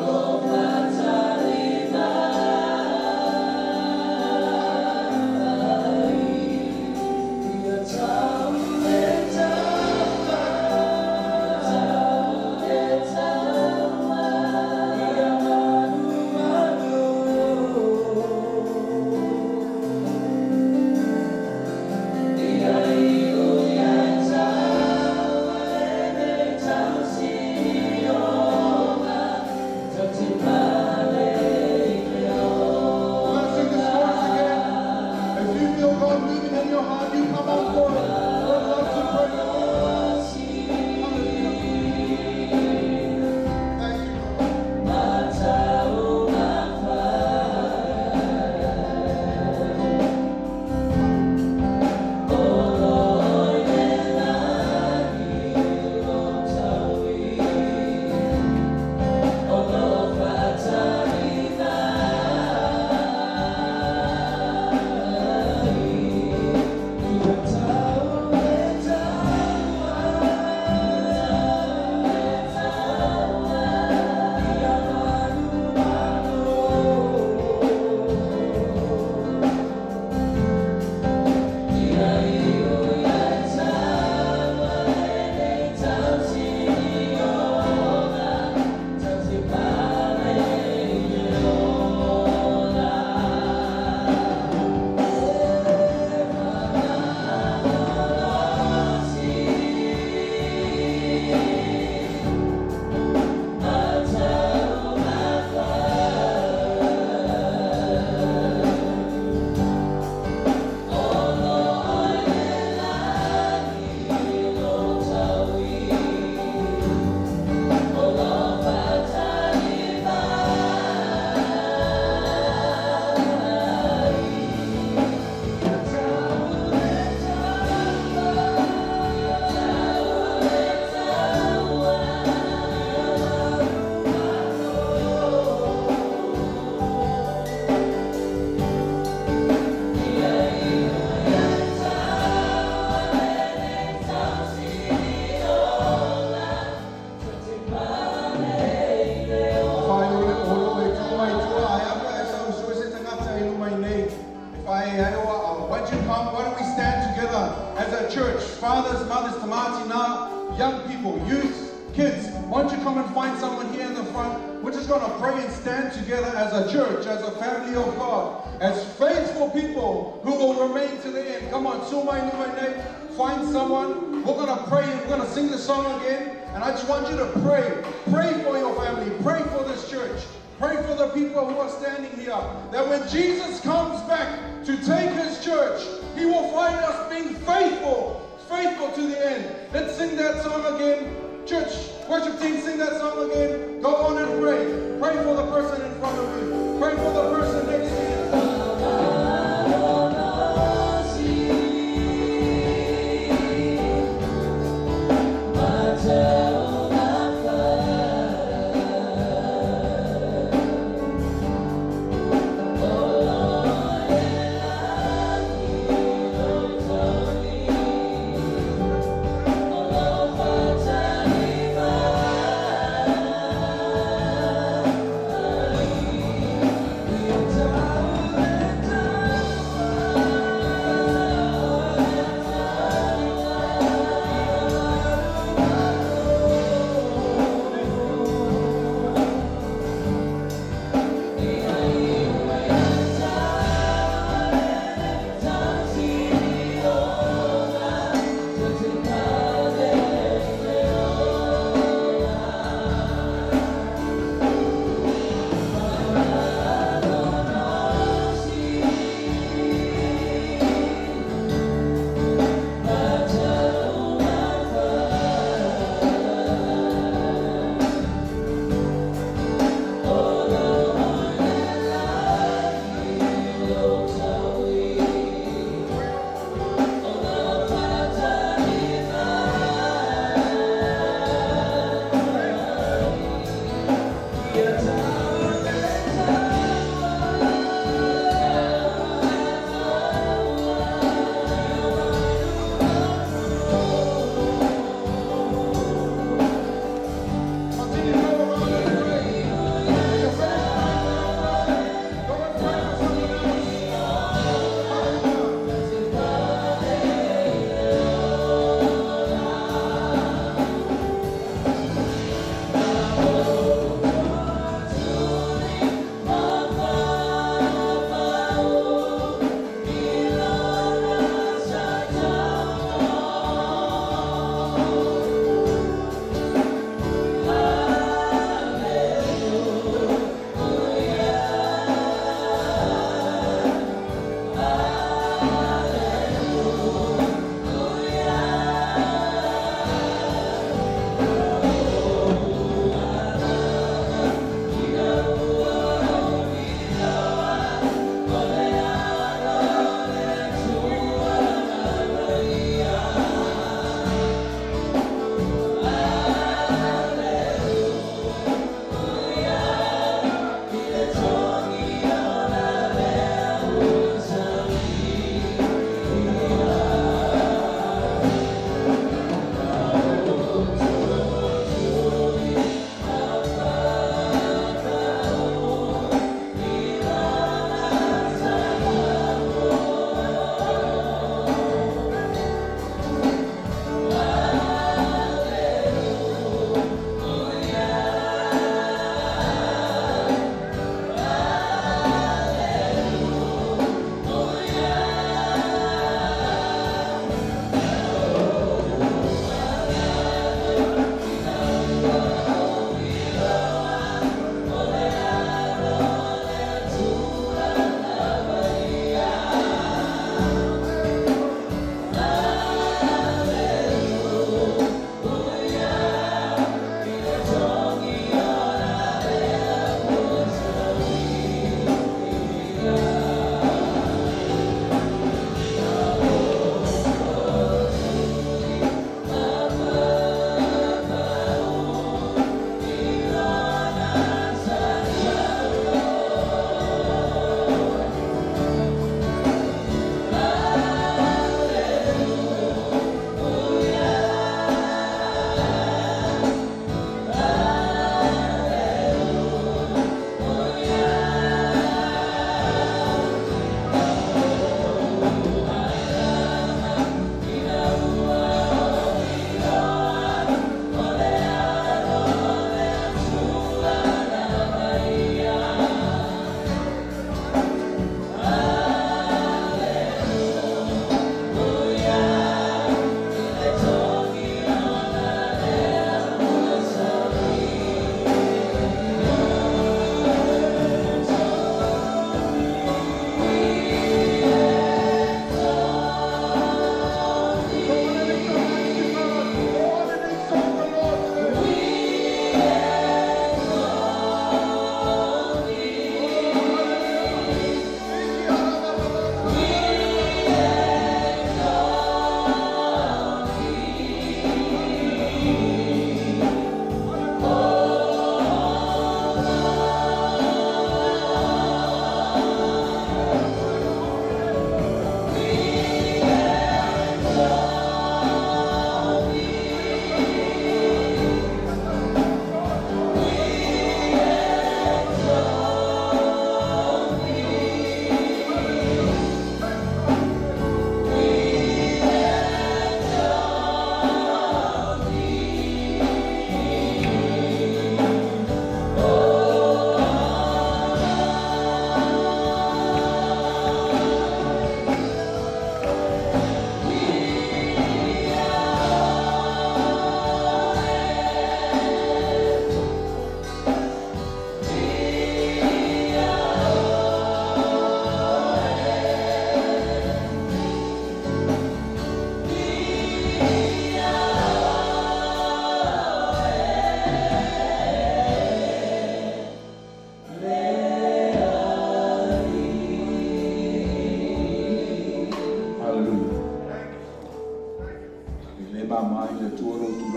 Why don't you come? Why don't we stand together as a church? Fathers, mothers, tamati na, young people, youth, kids. Why don't you come and find someone here in the front? We're just going to pray and stand together as a church, as a family of God, as faithful people who will remain to the end. Come on, Sumai Numai, find someone. We're going to pray and we're going to sing the song again. And I just want you to pray. Pray for your family. Pray for this church. Pray for the people who are standing here. That when Jesus comes back to take his church, he will find us being faithful, faithful to the end. Let's sing that song again. Church, worship team, sing that song again. Go on and pray. Pray for the person in front of you. Pray for the person next to you. Time.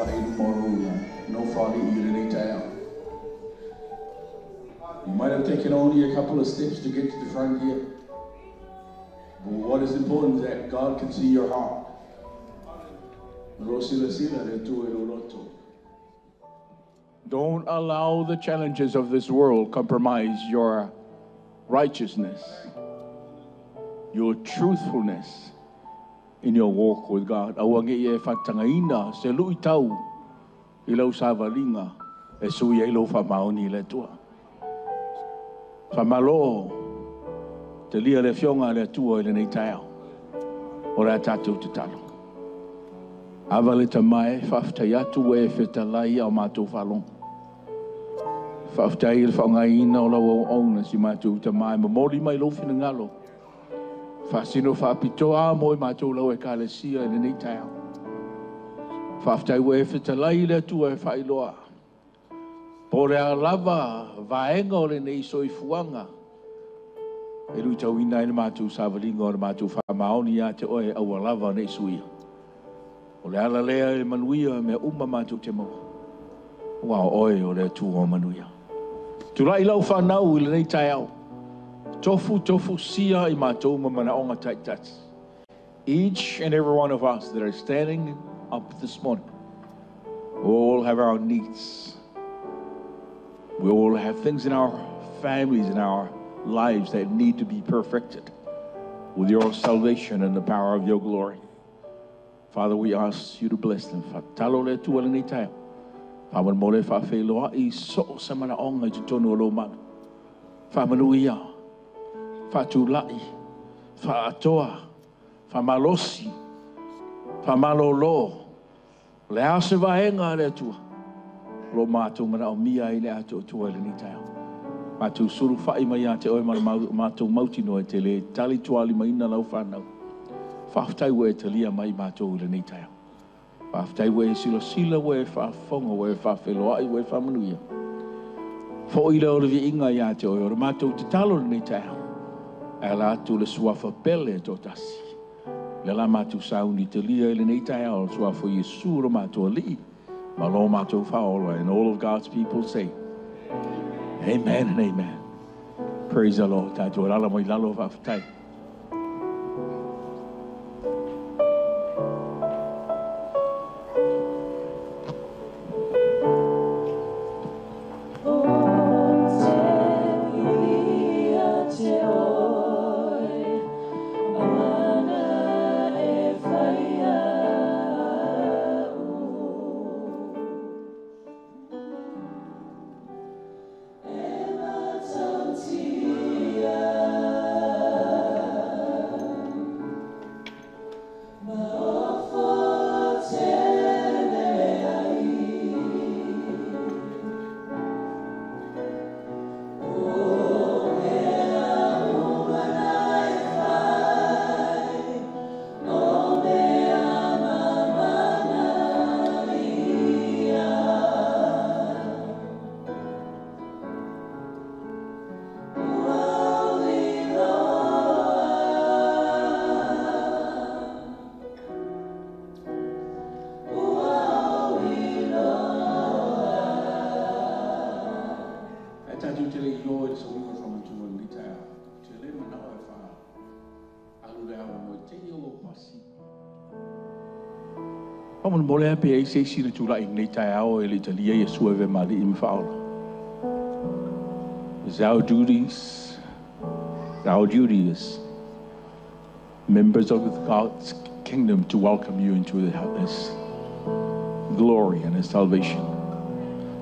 tula'i i luma o lou nofoali'i i lenei taeao. You might have taken only a couple of steps to get to the front here. But what is important is that God can see your heart. O lo o silasila le Atua i lou loto. Don't allow the challenges of this world compromise your righteousness, your truthfulness in your walk with God. Aua ne i e faatagaina se luitau i lau savaliga e sui ai lou faamaoni i le Atua. Faamalo, talia le Afioga a le Atua i lenei taeao. O le a tatou tatalo. Ava le Tama e, faafetai atu ua e fetalai i a matou faalogo. Faafetai i le faaaogaina o lau auauna si matou tama e momoli mai lou finagalo. Faasino faapitoa mo i matou lau Ekalesia i lenei taeao. Faafetai ua e fetalai i le Atua e faailoa. Po o le a lava vaega o lenei soifuaga e luitauina ai le matou savaliga o le matou faamaoni ia te oe aua lava ne i suia. O le ala lea e manuia mea uma matou te maua, aua o oe o le Atua o manuia. Tulai lau fanau i lenei taeao, tofu tofu sia i matou ma manaoga taitasi. Each and every one of us that are standing up this morning, we all have our needs. We all have things in our families, in our lives that need to be perfected with your salvation and the power of your glory. Father, we ask you to bless them. Faatalo le Atua i lenei taeao. Faamolemole faafeiloai so o se manaoga i totonu o lou malu. Faamanuia, faatulai, faaatoa, faamalosi, faamalolo. O le a se vaega a le Atua o lo o matou manaomia ai le atoatoa i lenei taeao. Matou sulufai mai ia te oe ma le matou mautinoa e te le tali tualimaina lau fanau. Faafetai ua e talia mai matou i lenei taeao. Faafetai ua e silasila, ua e faafofoga, ua e faafeiloai, ua e faamanuia. Foi lea o le viiga ia te oe o le matou tatalo i lenei taeao. E ala atu le suafa pele e toatasi. Le la matou sauni talia i lenei taeao, le suafa o Iesu lo matou Alii ma lo matou Faaola. And all of God's people say, Amen and amen. Praise the Lord. Tatou alaala mai lalo faafetai. Ae tatou te le i o i le suiga o le faamantuga o lenei taeao, ou te le manao e faaalu le avanoa i te i o lou pasi. Faamolemole lava pe i ai se isi na tulai i lenei taeao e le i talia Iesu e avea ma Alii ma Faaola. It's our duties, our duty as members of God's kingdom to welcome you into His glory and His salvation.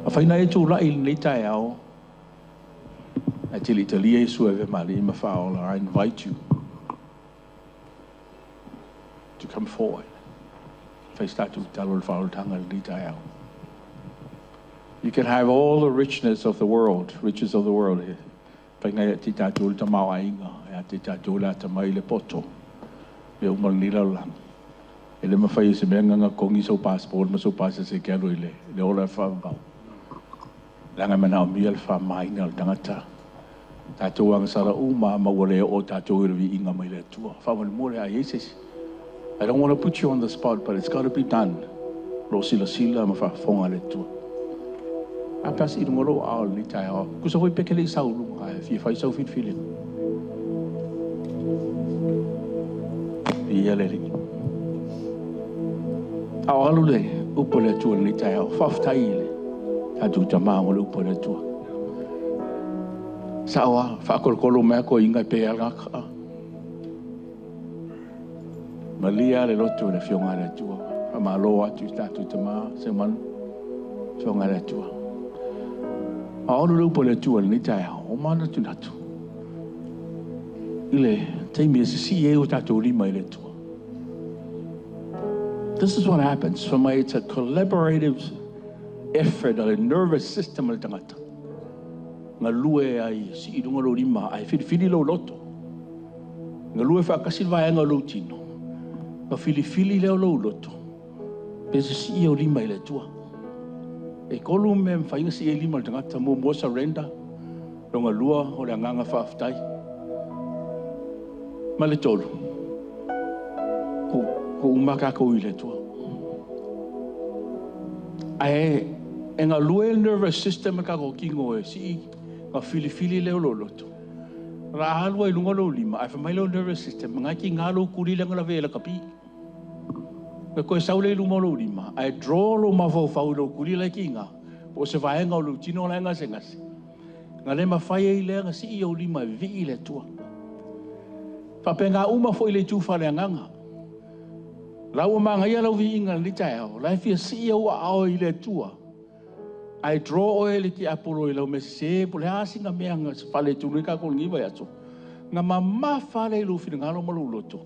Afai na e tulai i lenei taeao, ae te le i talia Iesu e avea ma Alii ma Faaola, I invite you to come forward. Fai se tatou tatalo i le faaolataga i lenei taeao. You can have all the richness of the world, riches of the world. Fai ngai te tatou le tamaoaiga, ia te tatou le atamai le poto. Mea uma lenei lalolagi. E le mafai e se mea gaga kogi sou passport ma sou pasese e alu i le, le ola e faavavau. Leaga e manaomia le faamamaina o le tagata. Tatou agasala uma ma ua le oo tatou i le viiga mai le Atua. Faamolemole a i ai se isi. I don't want to put you on the spot, but it's got to be done. Lo silasila ma faafofoga le Atua. A pe a sii i luga lou aao i lenei taeao. Tusa foi pe e te le i sau i luga ae fia fai sau filifiliga. Viia le Alii. A o alu le upu a le Atua i lenei taeao, faafetai i le tatou Tama mo le upu a le Atua. Sao lava, faakolokolo mai lava toeaiina e pe lava gata. Malie lava le loto i le Afioga a le Atua. Faamalo atu i tatou Tama Seumanu, Afioga a le Atua. A o alu le upu a le Atua i lenei taeao, ua manatunatu i le taimi e sisii ai o tatou lima i le Atua. This is what happens. For me, it's a collaborative effort a le nervous system o le tagata. Galue ai sii i luga lou lima ae filifili lou loto. Galue faatasi le vaega o lou tino, ona filifili lea o lou loto pe sisii ou lima i le Atua. E tolu mea e mafai ona sii ai lima o le tagata. Muamua, surrender. Lona lua, o le agaga faafetai. Ma le tolu, tuu uma tatou i le Atua. Ae e galue le nervous system o le tatou tino e sii ona filifili lea o lou loto. O le a alu ai i luga lou lima, ae fai mai lou nervous system, na e tiga lou kuli lea na lavea i lakapi. Na toe sau lea i luma o lou lima, ae draw lou mafaufau i lou kuli la e tiga, po o se vaega o lou tino la e gasegase. Na le mafai ai lea na sii ou lima e vivii i le Atua. Faapena uma foi le itu faaleagaga. La ua manaia lau viiga i lenei taeao, la e fia sii ou aao i le Atua. Ae draw oe e le tiapolo i lau mea sese po o le a sina mea na faaletonu ai tatou i lenei vaiaso. Na mamafa lea i lou finagalo ma lou loto.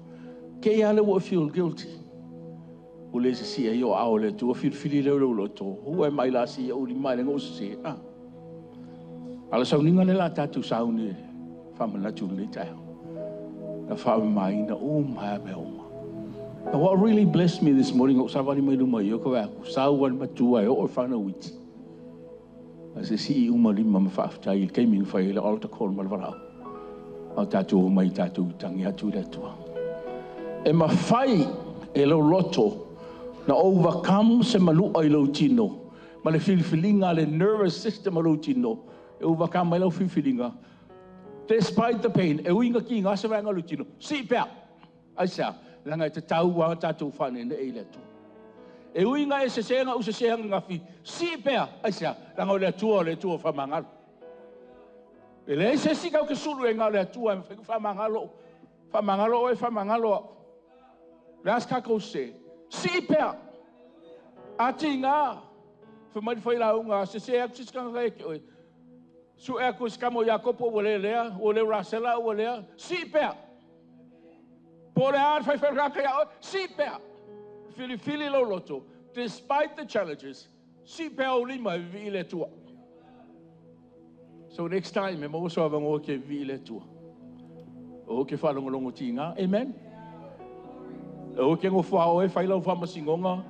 Te i lava lea ua e feel guilty. Ua le sisi ai o aao o le Atua filifili lea o lou loto. Who am I la sii ou lima e le na ou sese. Ah. A o le sauniga lea o le a tatou sauni e faamanatu i lenei taeao. Na faamamaina uma lava mea uma. But what really blessed me this morning, ou savali mai luma i o ka vaai atu, sau lava le matua e oo i whanau iti. A se sii uma lima ma faafetai i le taimi na fai ai le altar call ma le valaau. A o tatou omai tatou tangi atu i le Atua. E mafai e lou loto na overcome se manua i lou tino ma le filifiliga a le nervous system o lou tino e overcome ai lau filifiliga despite the pain e ui ina kiga se vaega o lou tino, sii pea! Aisea? Leaga e tatau lava tatou faaneenee i le Atua. E ui ina e sese na ou sese ananafi, sii pea! Aisea? Leaga o le Atua o le Atua faamagalo. E leai se isi tatou te sulu ai na o le Atua e mafai ona faamagalo, faamagalo oe, faamagalo au. O le a se tatou sese? Sii pea! A tiga, fai mai le failauga, sese atu se isi tagata ia te oe, sue atu i se tama o Iakopo ua le lea, ua le o Rasela ua lea, sii pea! Po o le a le faifaigaga ia oe, sii pea! Filifili lou loto, despite the challenges, sii pea ou lima e vivii i le Atua. So next time e maua sou avanoa e te vivii i le Atua, aua e te faalogologo tiga. Amen. Aua e te nofo lava oe fai lau faamasinoga,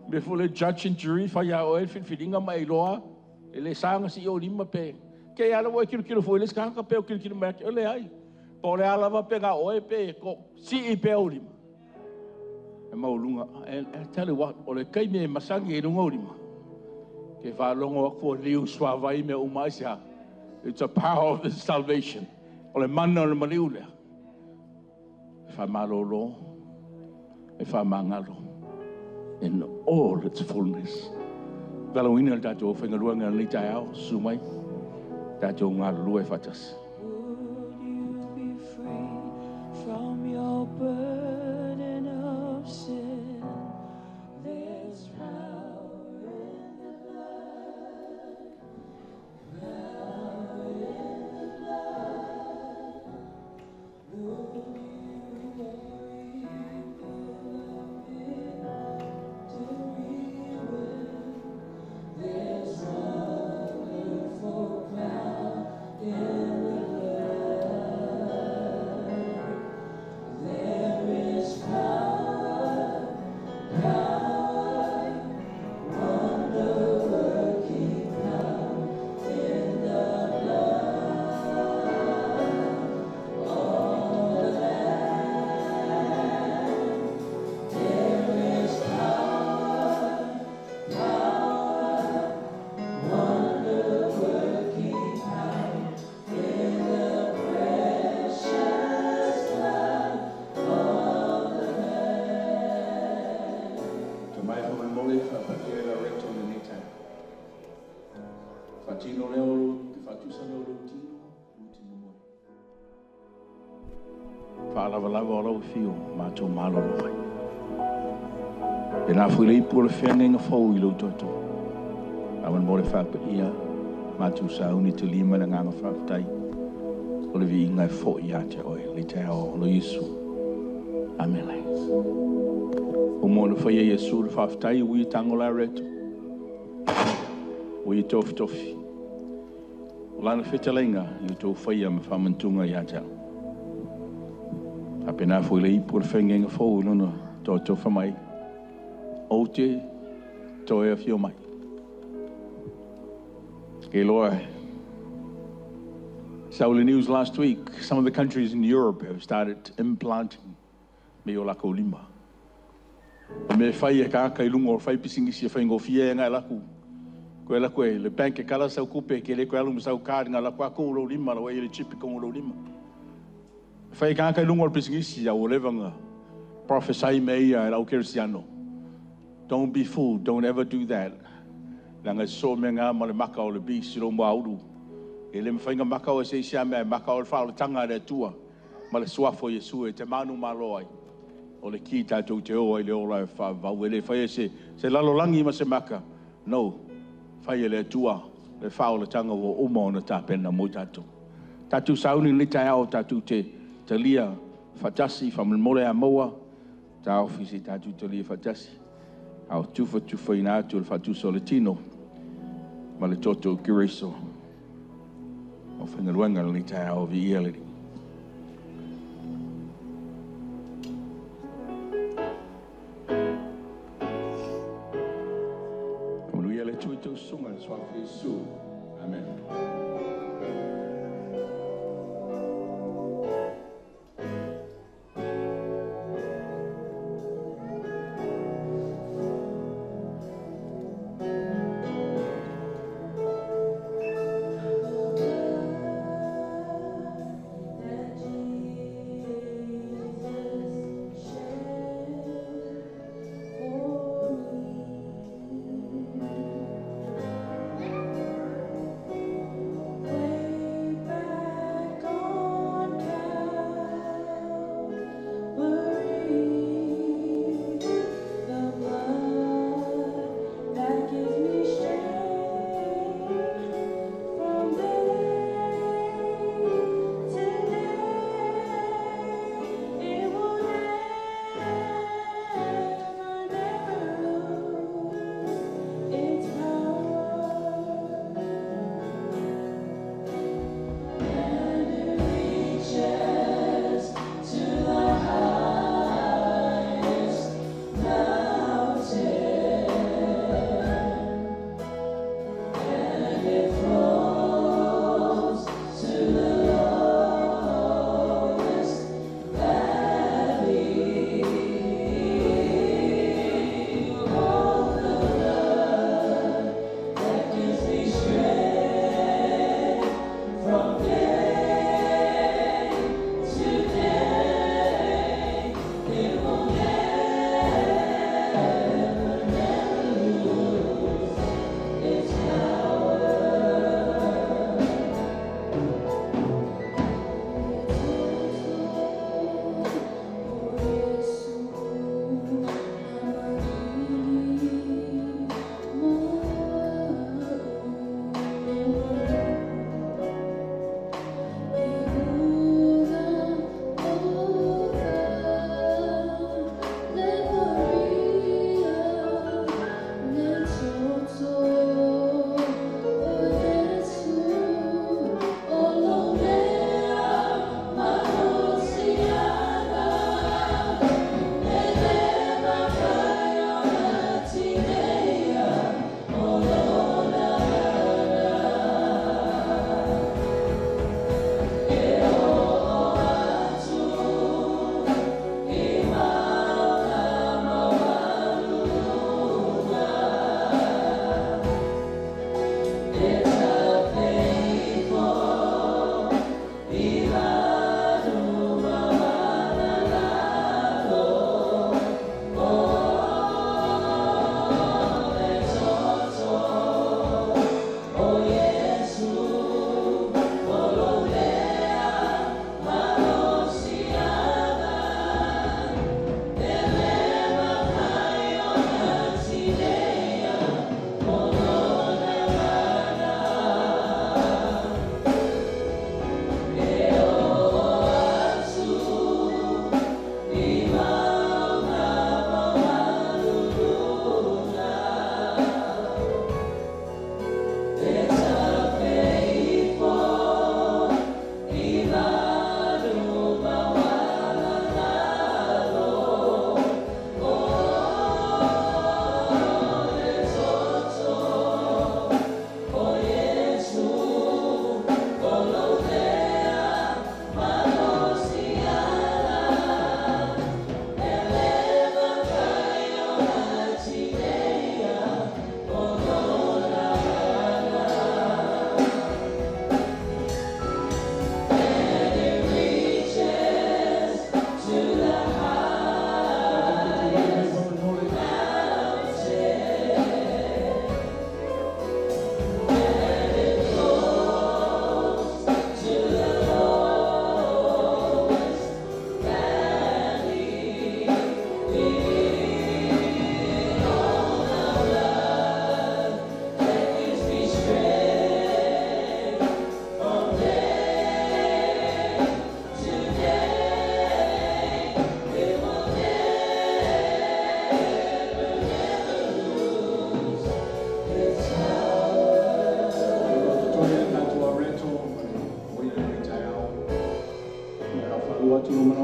mea foi lea judge and jury, fai lava oe le filifiliga ma e iloa e le sa ona sii ou lima pe kei lava ua e tilotilo foi i le isi tagata pe o tilotilo mai ia te oe. Leai. Po o le a lava pe na oe pe sii pea ou lima e maualuga. And I tell you what, o le taimi e masani ai luga o lima, ke faalogo atu o liu suavai mea uma aisea? It's a power of the salvation. O le mana o le maliu lea. E faamalolo, e faamagalo in all its fullness. Valaauina le tatou aufaigaluega i lenei taeao, susu mai, tatou galulue faatasi. Would you be free from your burden of sin? There's power in the blood, power in the blood. Would you worry victory win? There's wonderful power in the Faapatia le reto lenei taeao. Faatino lea o lou, faatusa lea o lou tino, lou tino moni. Faalavalava o lau afio, matou malolo ai. E na fui le ipu o le feagaiga fou i lou toto. Awan mo le whaapa matou sauni te lima le nganga whaaftai. O le viiga e fo i ate oe, le te ao o lo Iesu. Amene. O mo na whaia Iesu le whaaftai ui tango la reto. Ui tofi tofi. O lana fetalenga i o tō whaia ma whamantunga i ate au. A pena fui le ipu o le whaingenga fou i lona tō tō whamai. O te toe a whio mai. Ke loa. So the news last week, some of the countries in Europe have started implanting me o lako lima. Me whai e kāka i lunga o whai pisingisi e whai ngofia e ngai laku. Koe laku e le bank e kala sau kupe ke le koe alu sau card ngā laku ako lo lima la wai le chip ko lo lima. Whai kāka i lunga o pisingisi a o levanga prophesy me ia e lau kerisiano. Don't be fooled, don't ever do that. Langa so me ngā ma le maka o le bisi lo mua uru. E le mwhainga maka o se isia mea maka o le whao le tanga le atua. Ma le suafo Iesu e te manu malo ai. O le ki tātou te oa i le ola e whaavau. E le whai se, se lalolangi ma se maka. No, whai e le atua. Le whao le tanga o uma o na tāpena mo tātou. Tātou sauni le tai ao tātou te talia whatasi, whamamole a moa. Tā ofisi tātou talia whatasi. Au tufa tufa ina atu le whatusa o le tino. Ma le toto kiriso. O whangaluenga le tai ao vi ia le. Hallelujah, le tui tau sunga le swafi Yesu. Amen. That Jesus shed for me.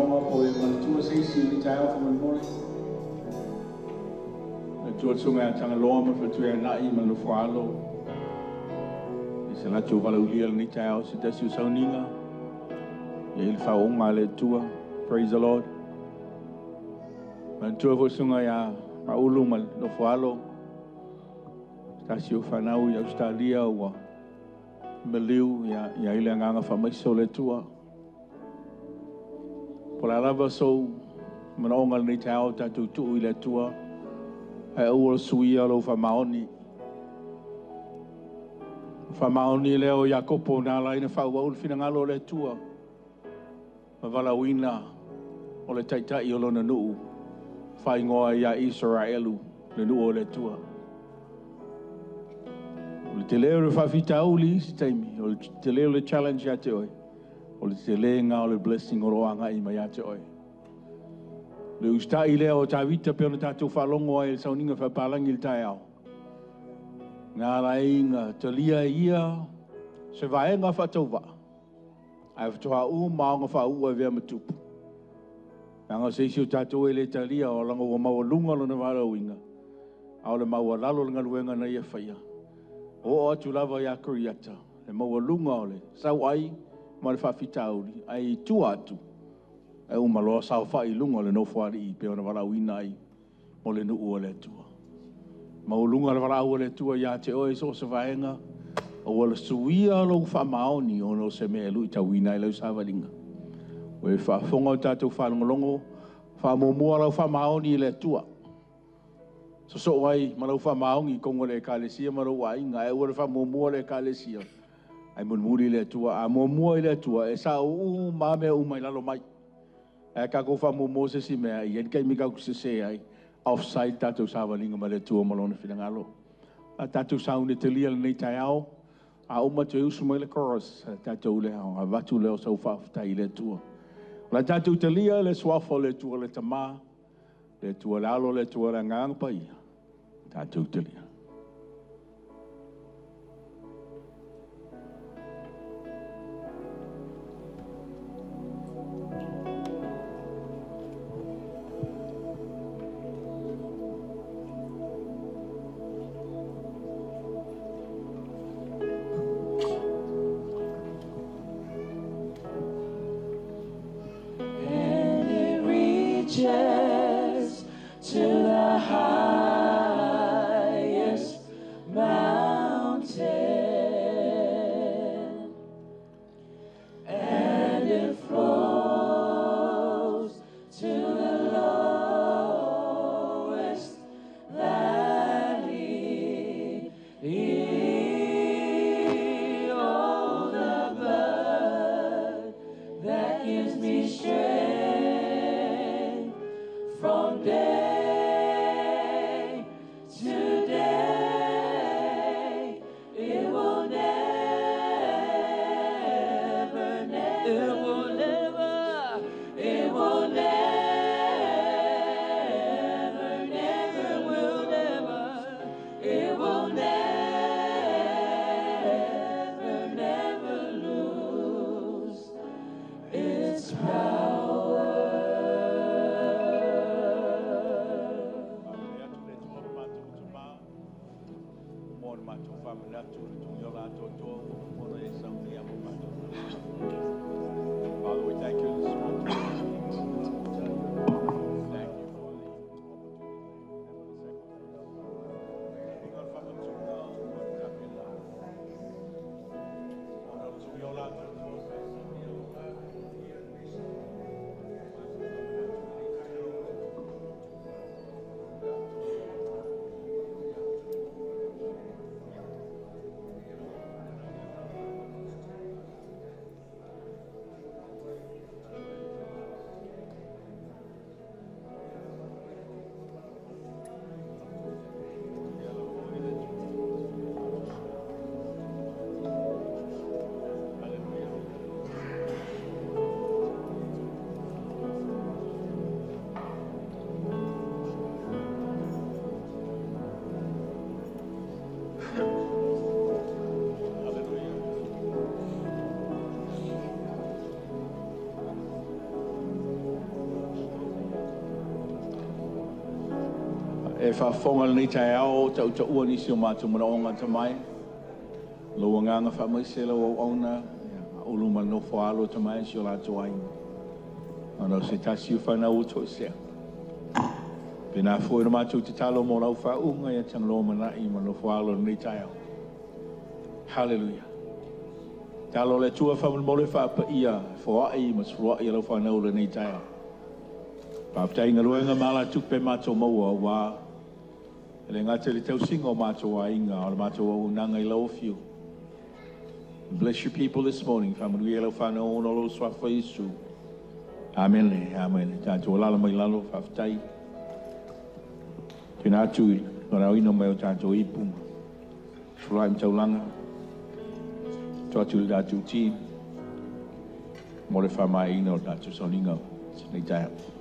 manaoga po e manatua se isi i lenei taeao faamolemole. Le Atua le susuga ia Tagaloa ma le faletua ia Na'i ma le nofo a alo i se latou valaaulia i lenei taeao se tasi o sauniga e i ai le faaooga a le Atua. Praise the Lord. Manatua foi le susuga ia Maulu ma le nofo a alo, se tasi o fanau i Ausetalia ua maliu, ia i ai le agaga faamaise o le Atua. Po o le a lava sou manaoga i lenei taeao, tatou tuu i le Atua, ae aua le suia lou faamaoni. O faamaoni lea o Iakopo na ala ai ona faaauau le finagalo o le Atua ma valaauina o le taitai o lona nuu, faaigoa ia Isaraelu, le nuu o le Atua. O le tele o le faafitauli i isi taimi, o le tele o le challenge ia te oe, o le telega o le blessing o lo o agai mai ia te oe. Le usitai lea o Tavita pei ona tatou faalogo ai i le sauniga faapalagi i le taeao, na ala ai na talia e ia se vaega faatauvaa, ae faatoa uma ona faauu e avea ma tupu. Leaga o se isi o tatou e le talia, o laga ua maualuga lona valaauina, a o le maualalo o le galuega na ia faia. Oo atu lava ia Koriata, le maualuga o le sauai ma le faafitauli, ae i tua atu, e uma loa saofai i luga o le nofoalii pei ona valaauina ai mo le nuu o le Atua. Maualuga le valaau a le Atua ia te oe i so o se vaega, aua le suia lou faamaoni ona o se mea e luitauina ai lau savaliga. Ua e faafofoga o tatou faalogologo, faamuamua lau faamaoni i le Atua. Sosoo ai ma lau faamaoni i totonu o le Ekalesia ma lou aiga, ae aua le faamuamua le Ekalesia, ae mulimuli le Atua. A muamua i le Atua, e sao uma mea uma i lalo mai. Ae tatou faamuamua se isi mea, e i ai le taimi tatou te sese ai, offside tatou savaliga ma le Atua ma lona finagalo. A tatou sauni talia lenei taeao, a uma toe usu mai le chorus, tatou lea, avatu lea o sau faafetai i le Atua. O la tatou talia le suafa o le Atua le Tama, le Atua le Alo, le Atua le Agaga Paia, tatou talia. And it reaches to the highest mountain, and it flows to the lowest valley. Oh, the blood that gives me strength from day to day, it will never, never, it will never, it will never, never, will never, it will never, never lose its power. Father, we thank you this morning. Thank you for the opportunity. E faafofoga lenei taeao o tautaua nisi o matou manaoga tamae. Lau agaga faamaise lau auauna, ulu ma nofo alo tamae si o latou aiga. Ona o se tasi o fanau ua toesea. Pena foi na matou tatalo mo lau faauuga ia Tagaloa Manai ma nofo alo lenei taeao. Hallelujah. Talo le Atua faamolemole faapaia foai ma sefuluai lau fanau lenei taeao. Faafetai i galuega ma alatupe matou maua ua e le gata i le tausiga o matou aiga o le matou auaunaga i lau afio. Bless your people this morning. Faamanuia lau fanau ona o lou suafa Iesu. Amene, amene. Tatou alala mai lalo, faafetai. Tena atu i le mai o tatou ipu ma sefuluai ma taulaga. To atu i le tatou team mo le faamaeaina o le tatou sauniga nei taeao.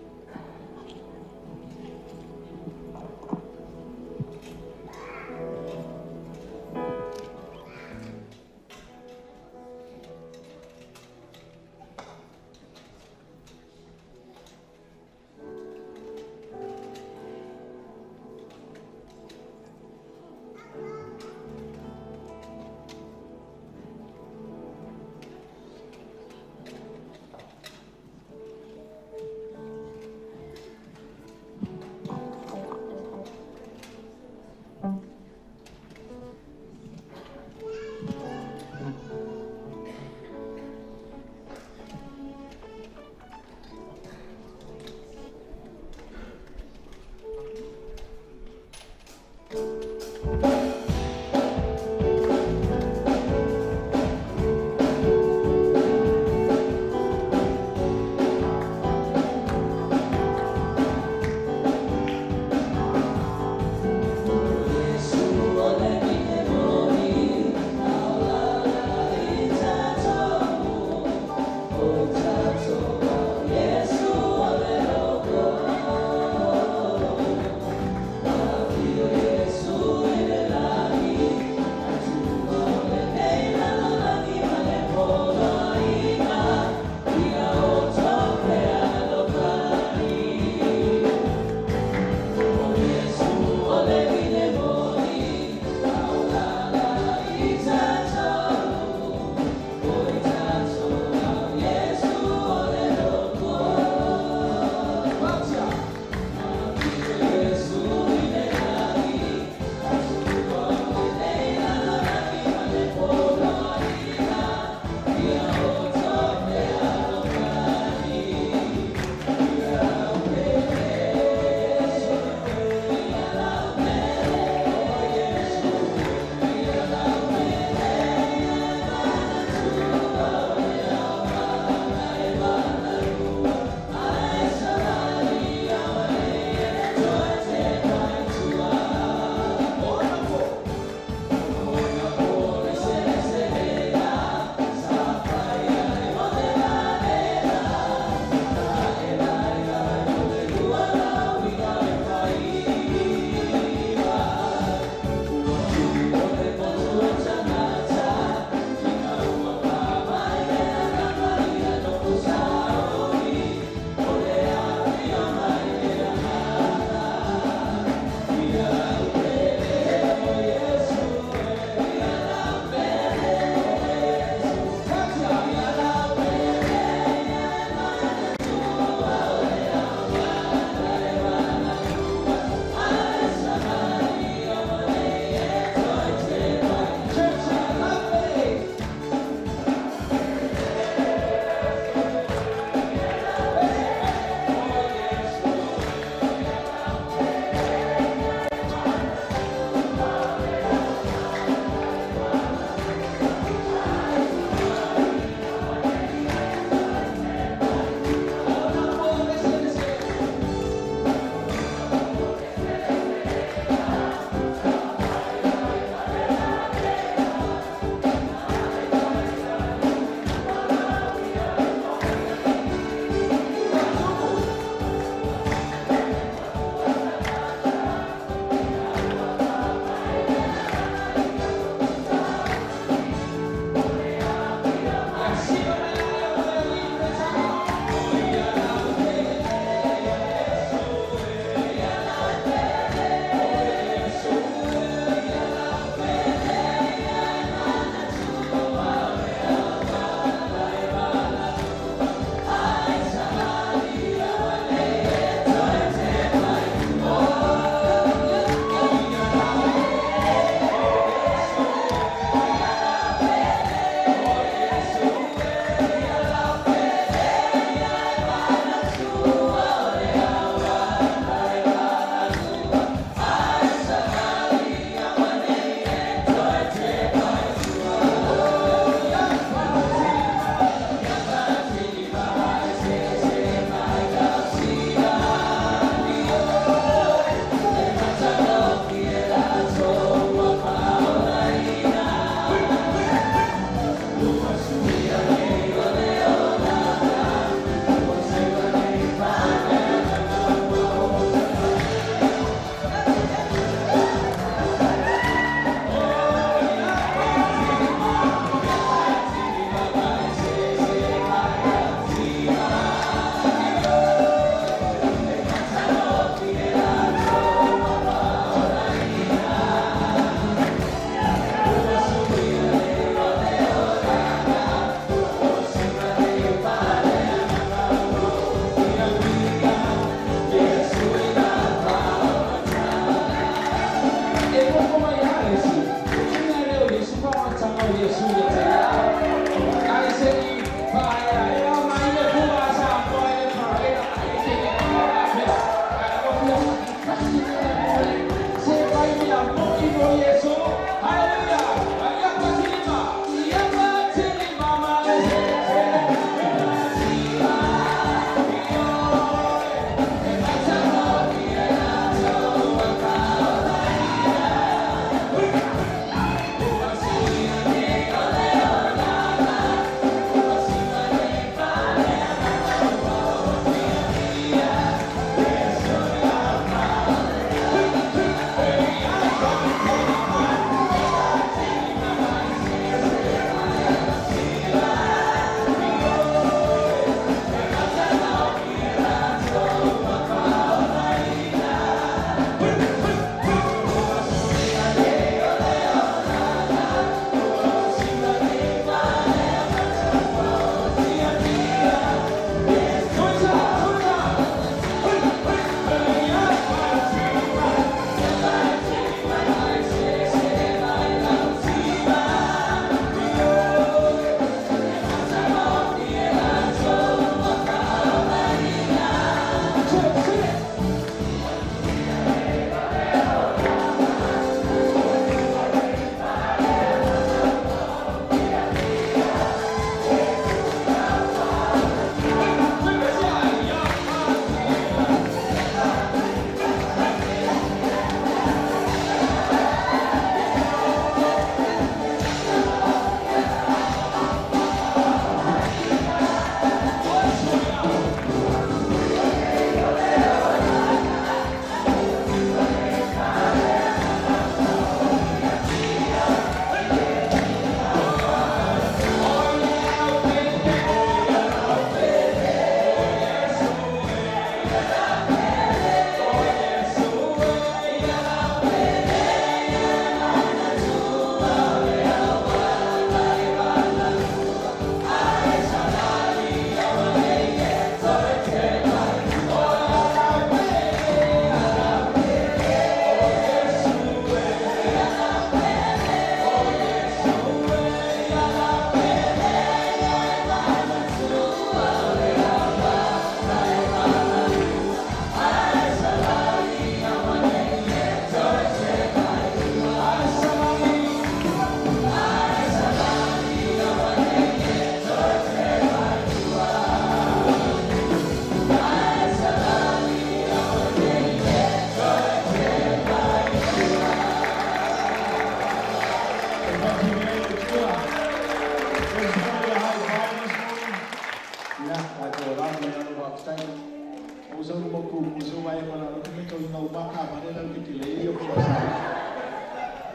Mo se wa e kola lo me kau ngau ma ka ma le la ke le ia ko sa.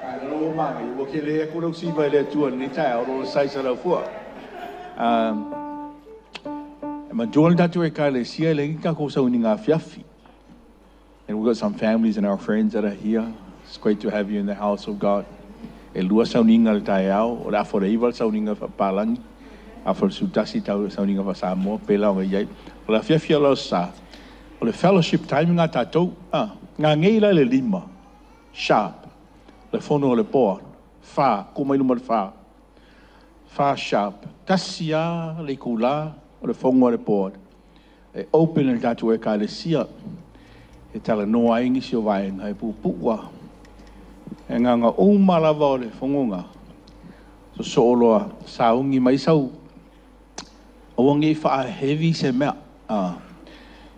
Ai lo ma ngai wo ke le ku lo si vai le tu ni ta o lo sai sa la fua. E ma jual tatu e ka le sia le ka ko sa ni ngā fiafi. And we've got some families and our friends that are here. It's great to have you in the house of God. E lua sauninga le taeao, o le afo le iwa le sauninga whapalangi, afo le sutasi tau sauninga wha Samoa, pela o ngai. O le afiafia lo sa, o le fellowship time ngā tātou, ngā ngei la le lima, sharp, le fono o le poa, wha, kumai luma le wha, wha sharp, tasia le kula, o le fongo o le poa, e open le tātou e ka le sia, e tala noa ingi si o vaenga, e pupua, e ngā uma lava o le fongonga, so sooloa, saungi mai sau, o ngi wha heavy se mea,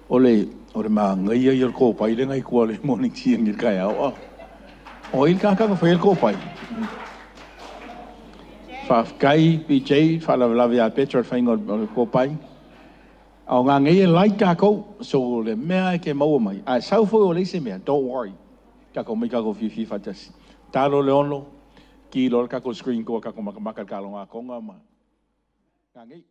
o le maa ngai ai o le kōpai, le ngai kua le morning tea ngi kai au, o il kākaka whai le kōpai. Whawhkai, BJ, whalavalavi a Petra, whainga o le kōpai. O ngā ngai e lai kākou, so le mea e ke maua mai. A sau foi o leise mea, don't worry. Kako mai kako fifi fatasi. Talo le ono, ki lo le kako screen ko kako makamaka le kalonga konga ma. Ngā ngai,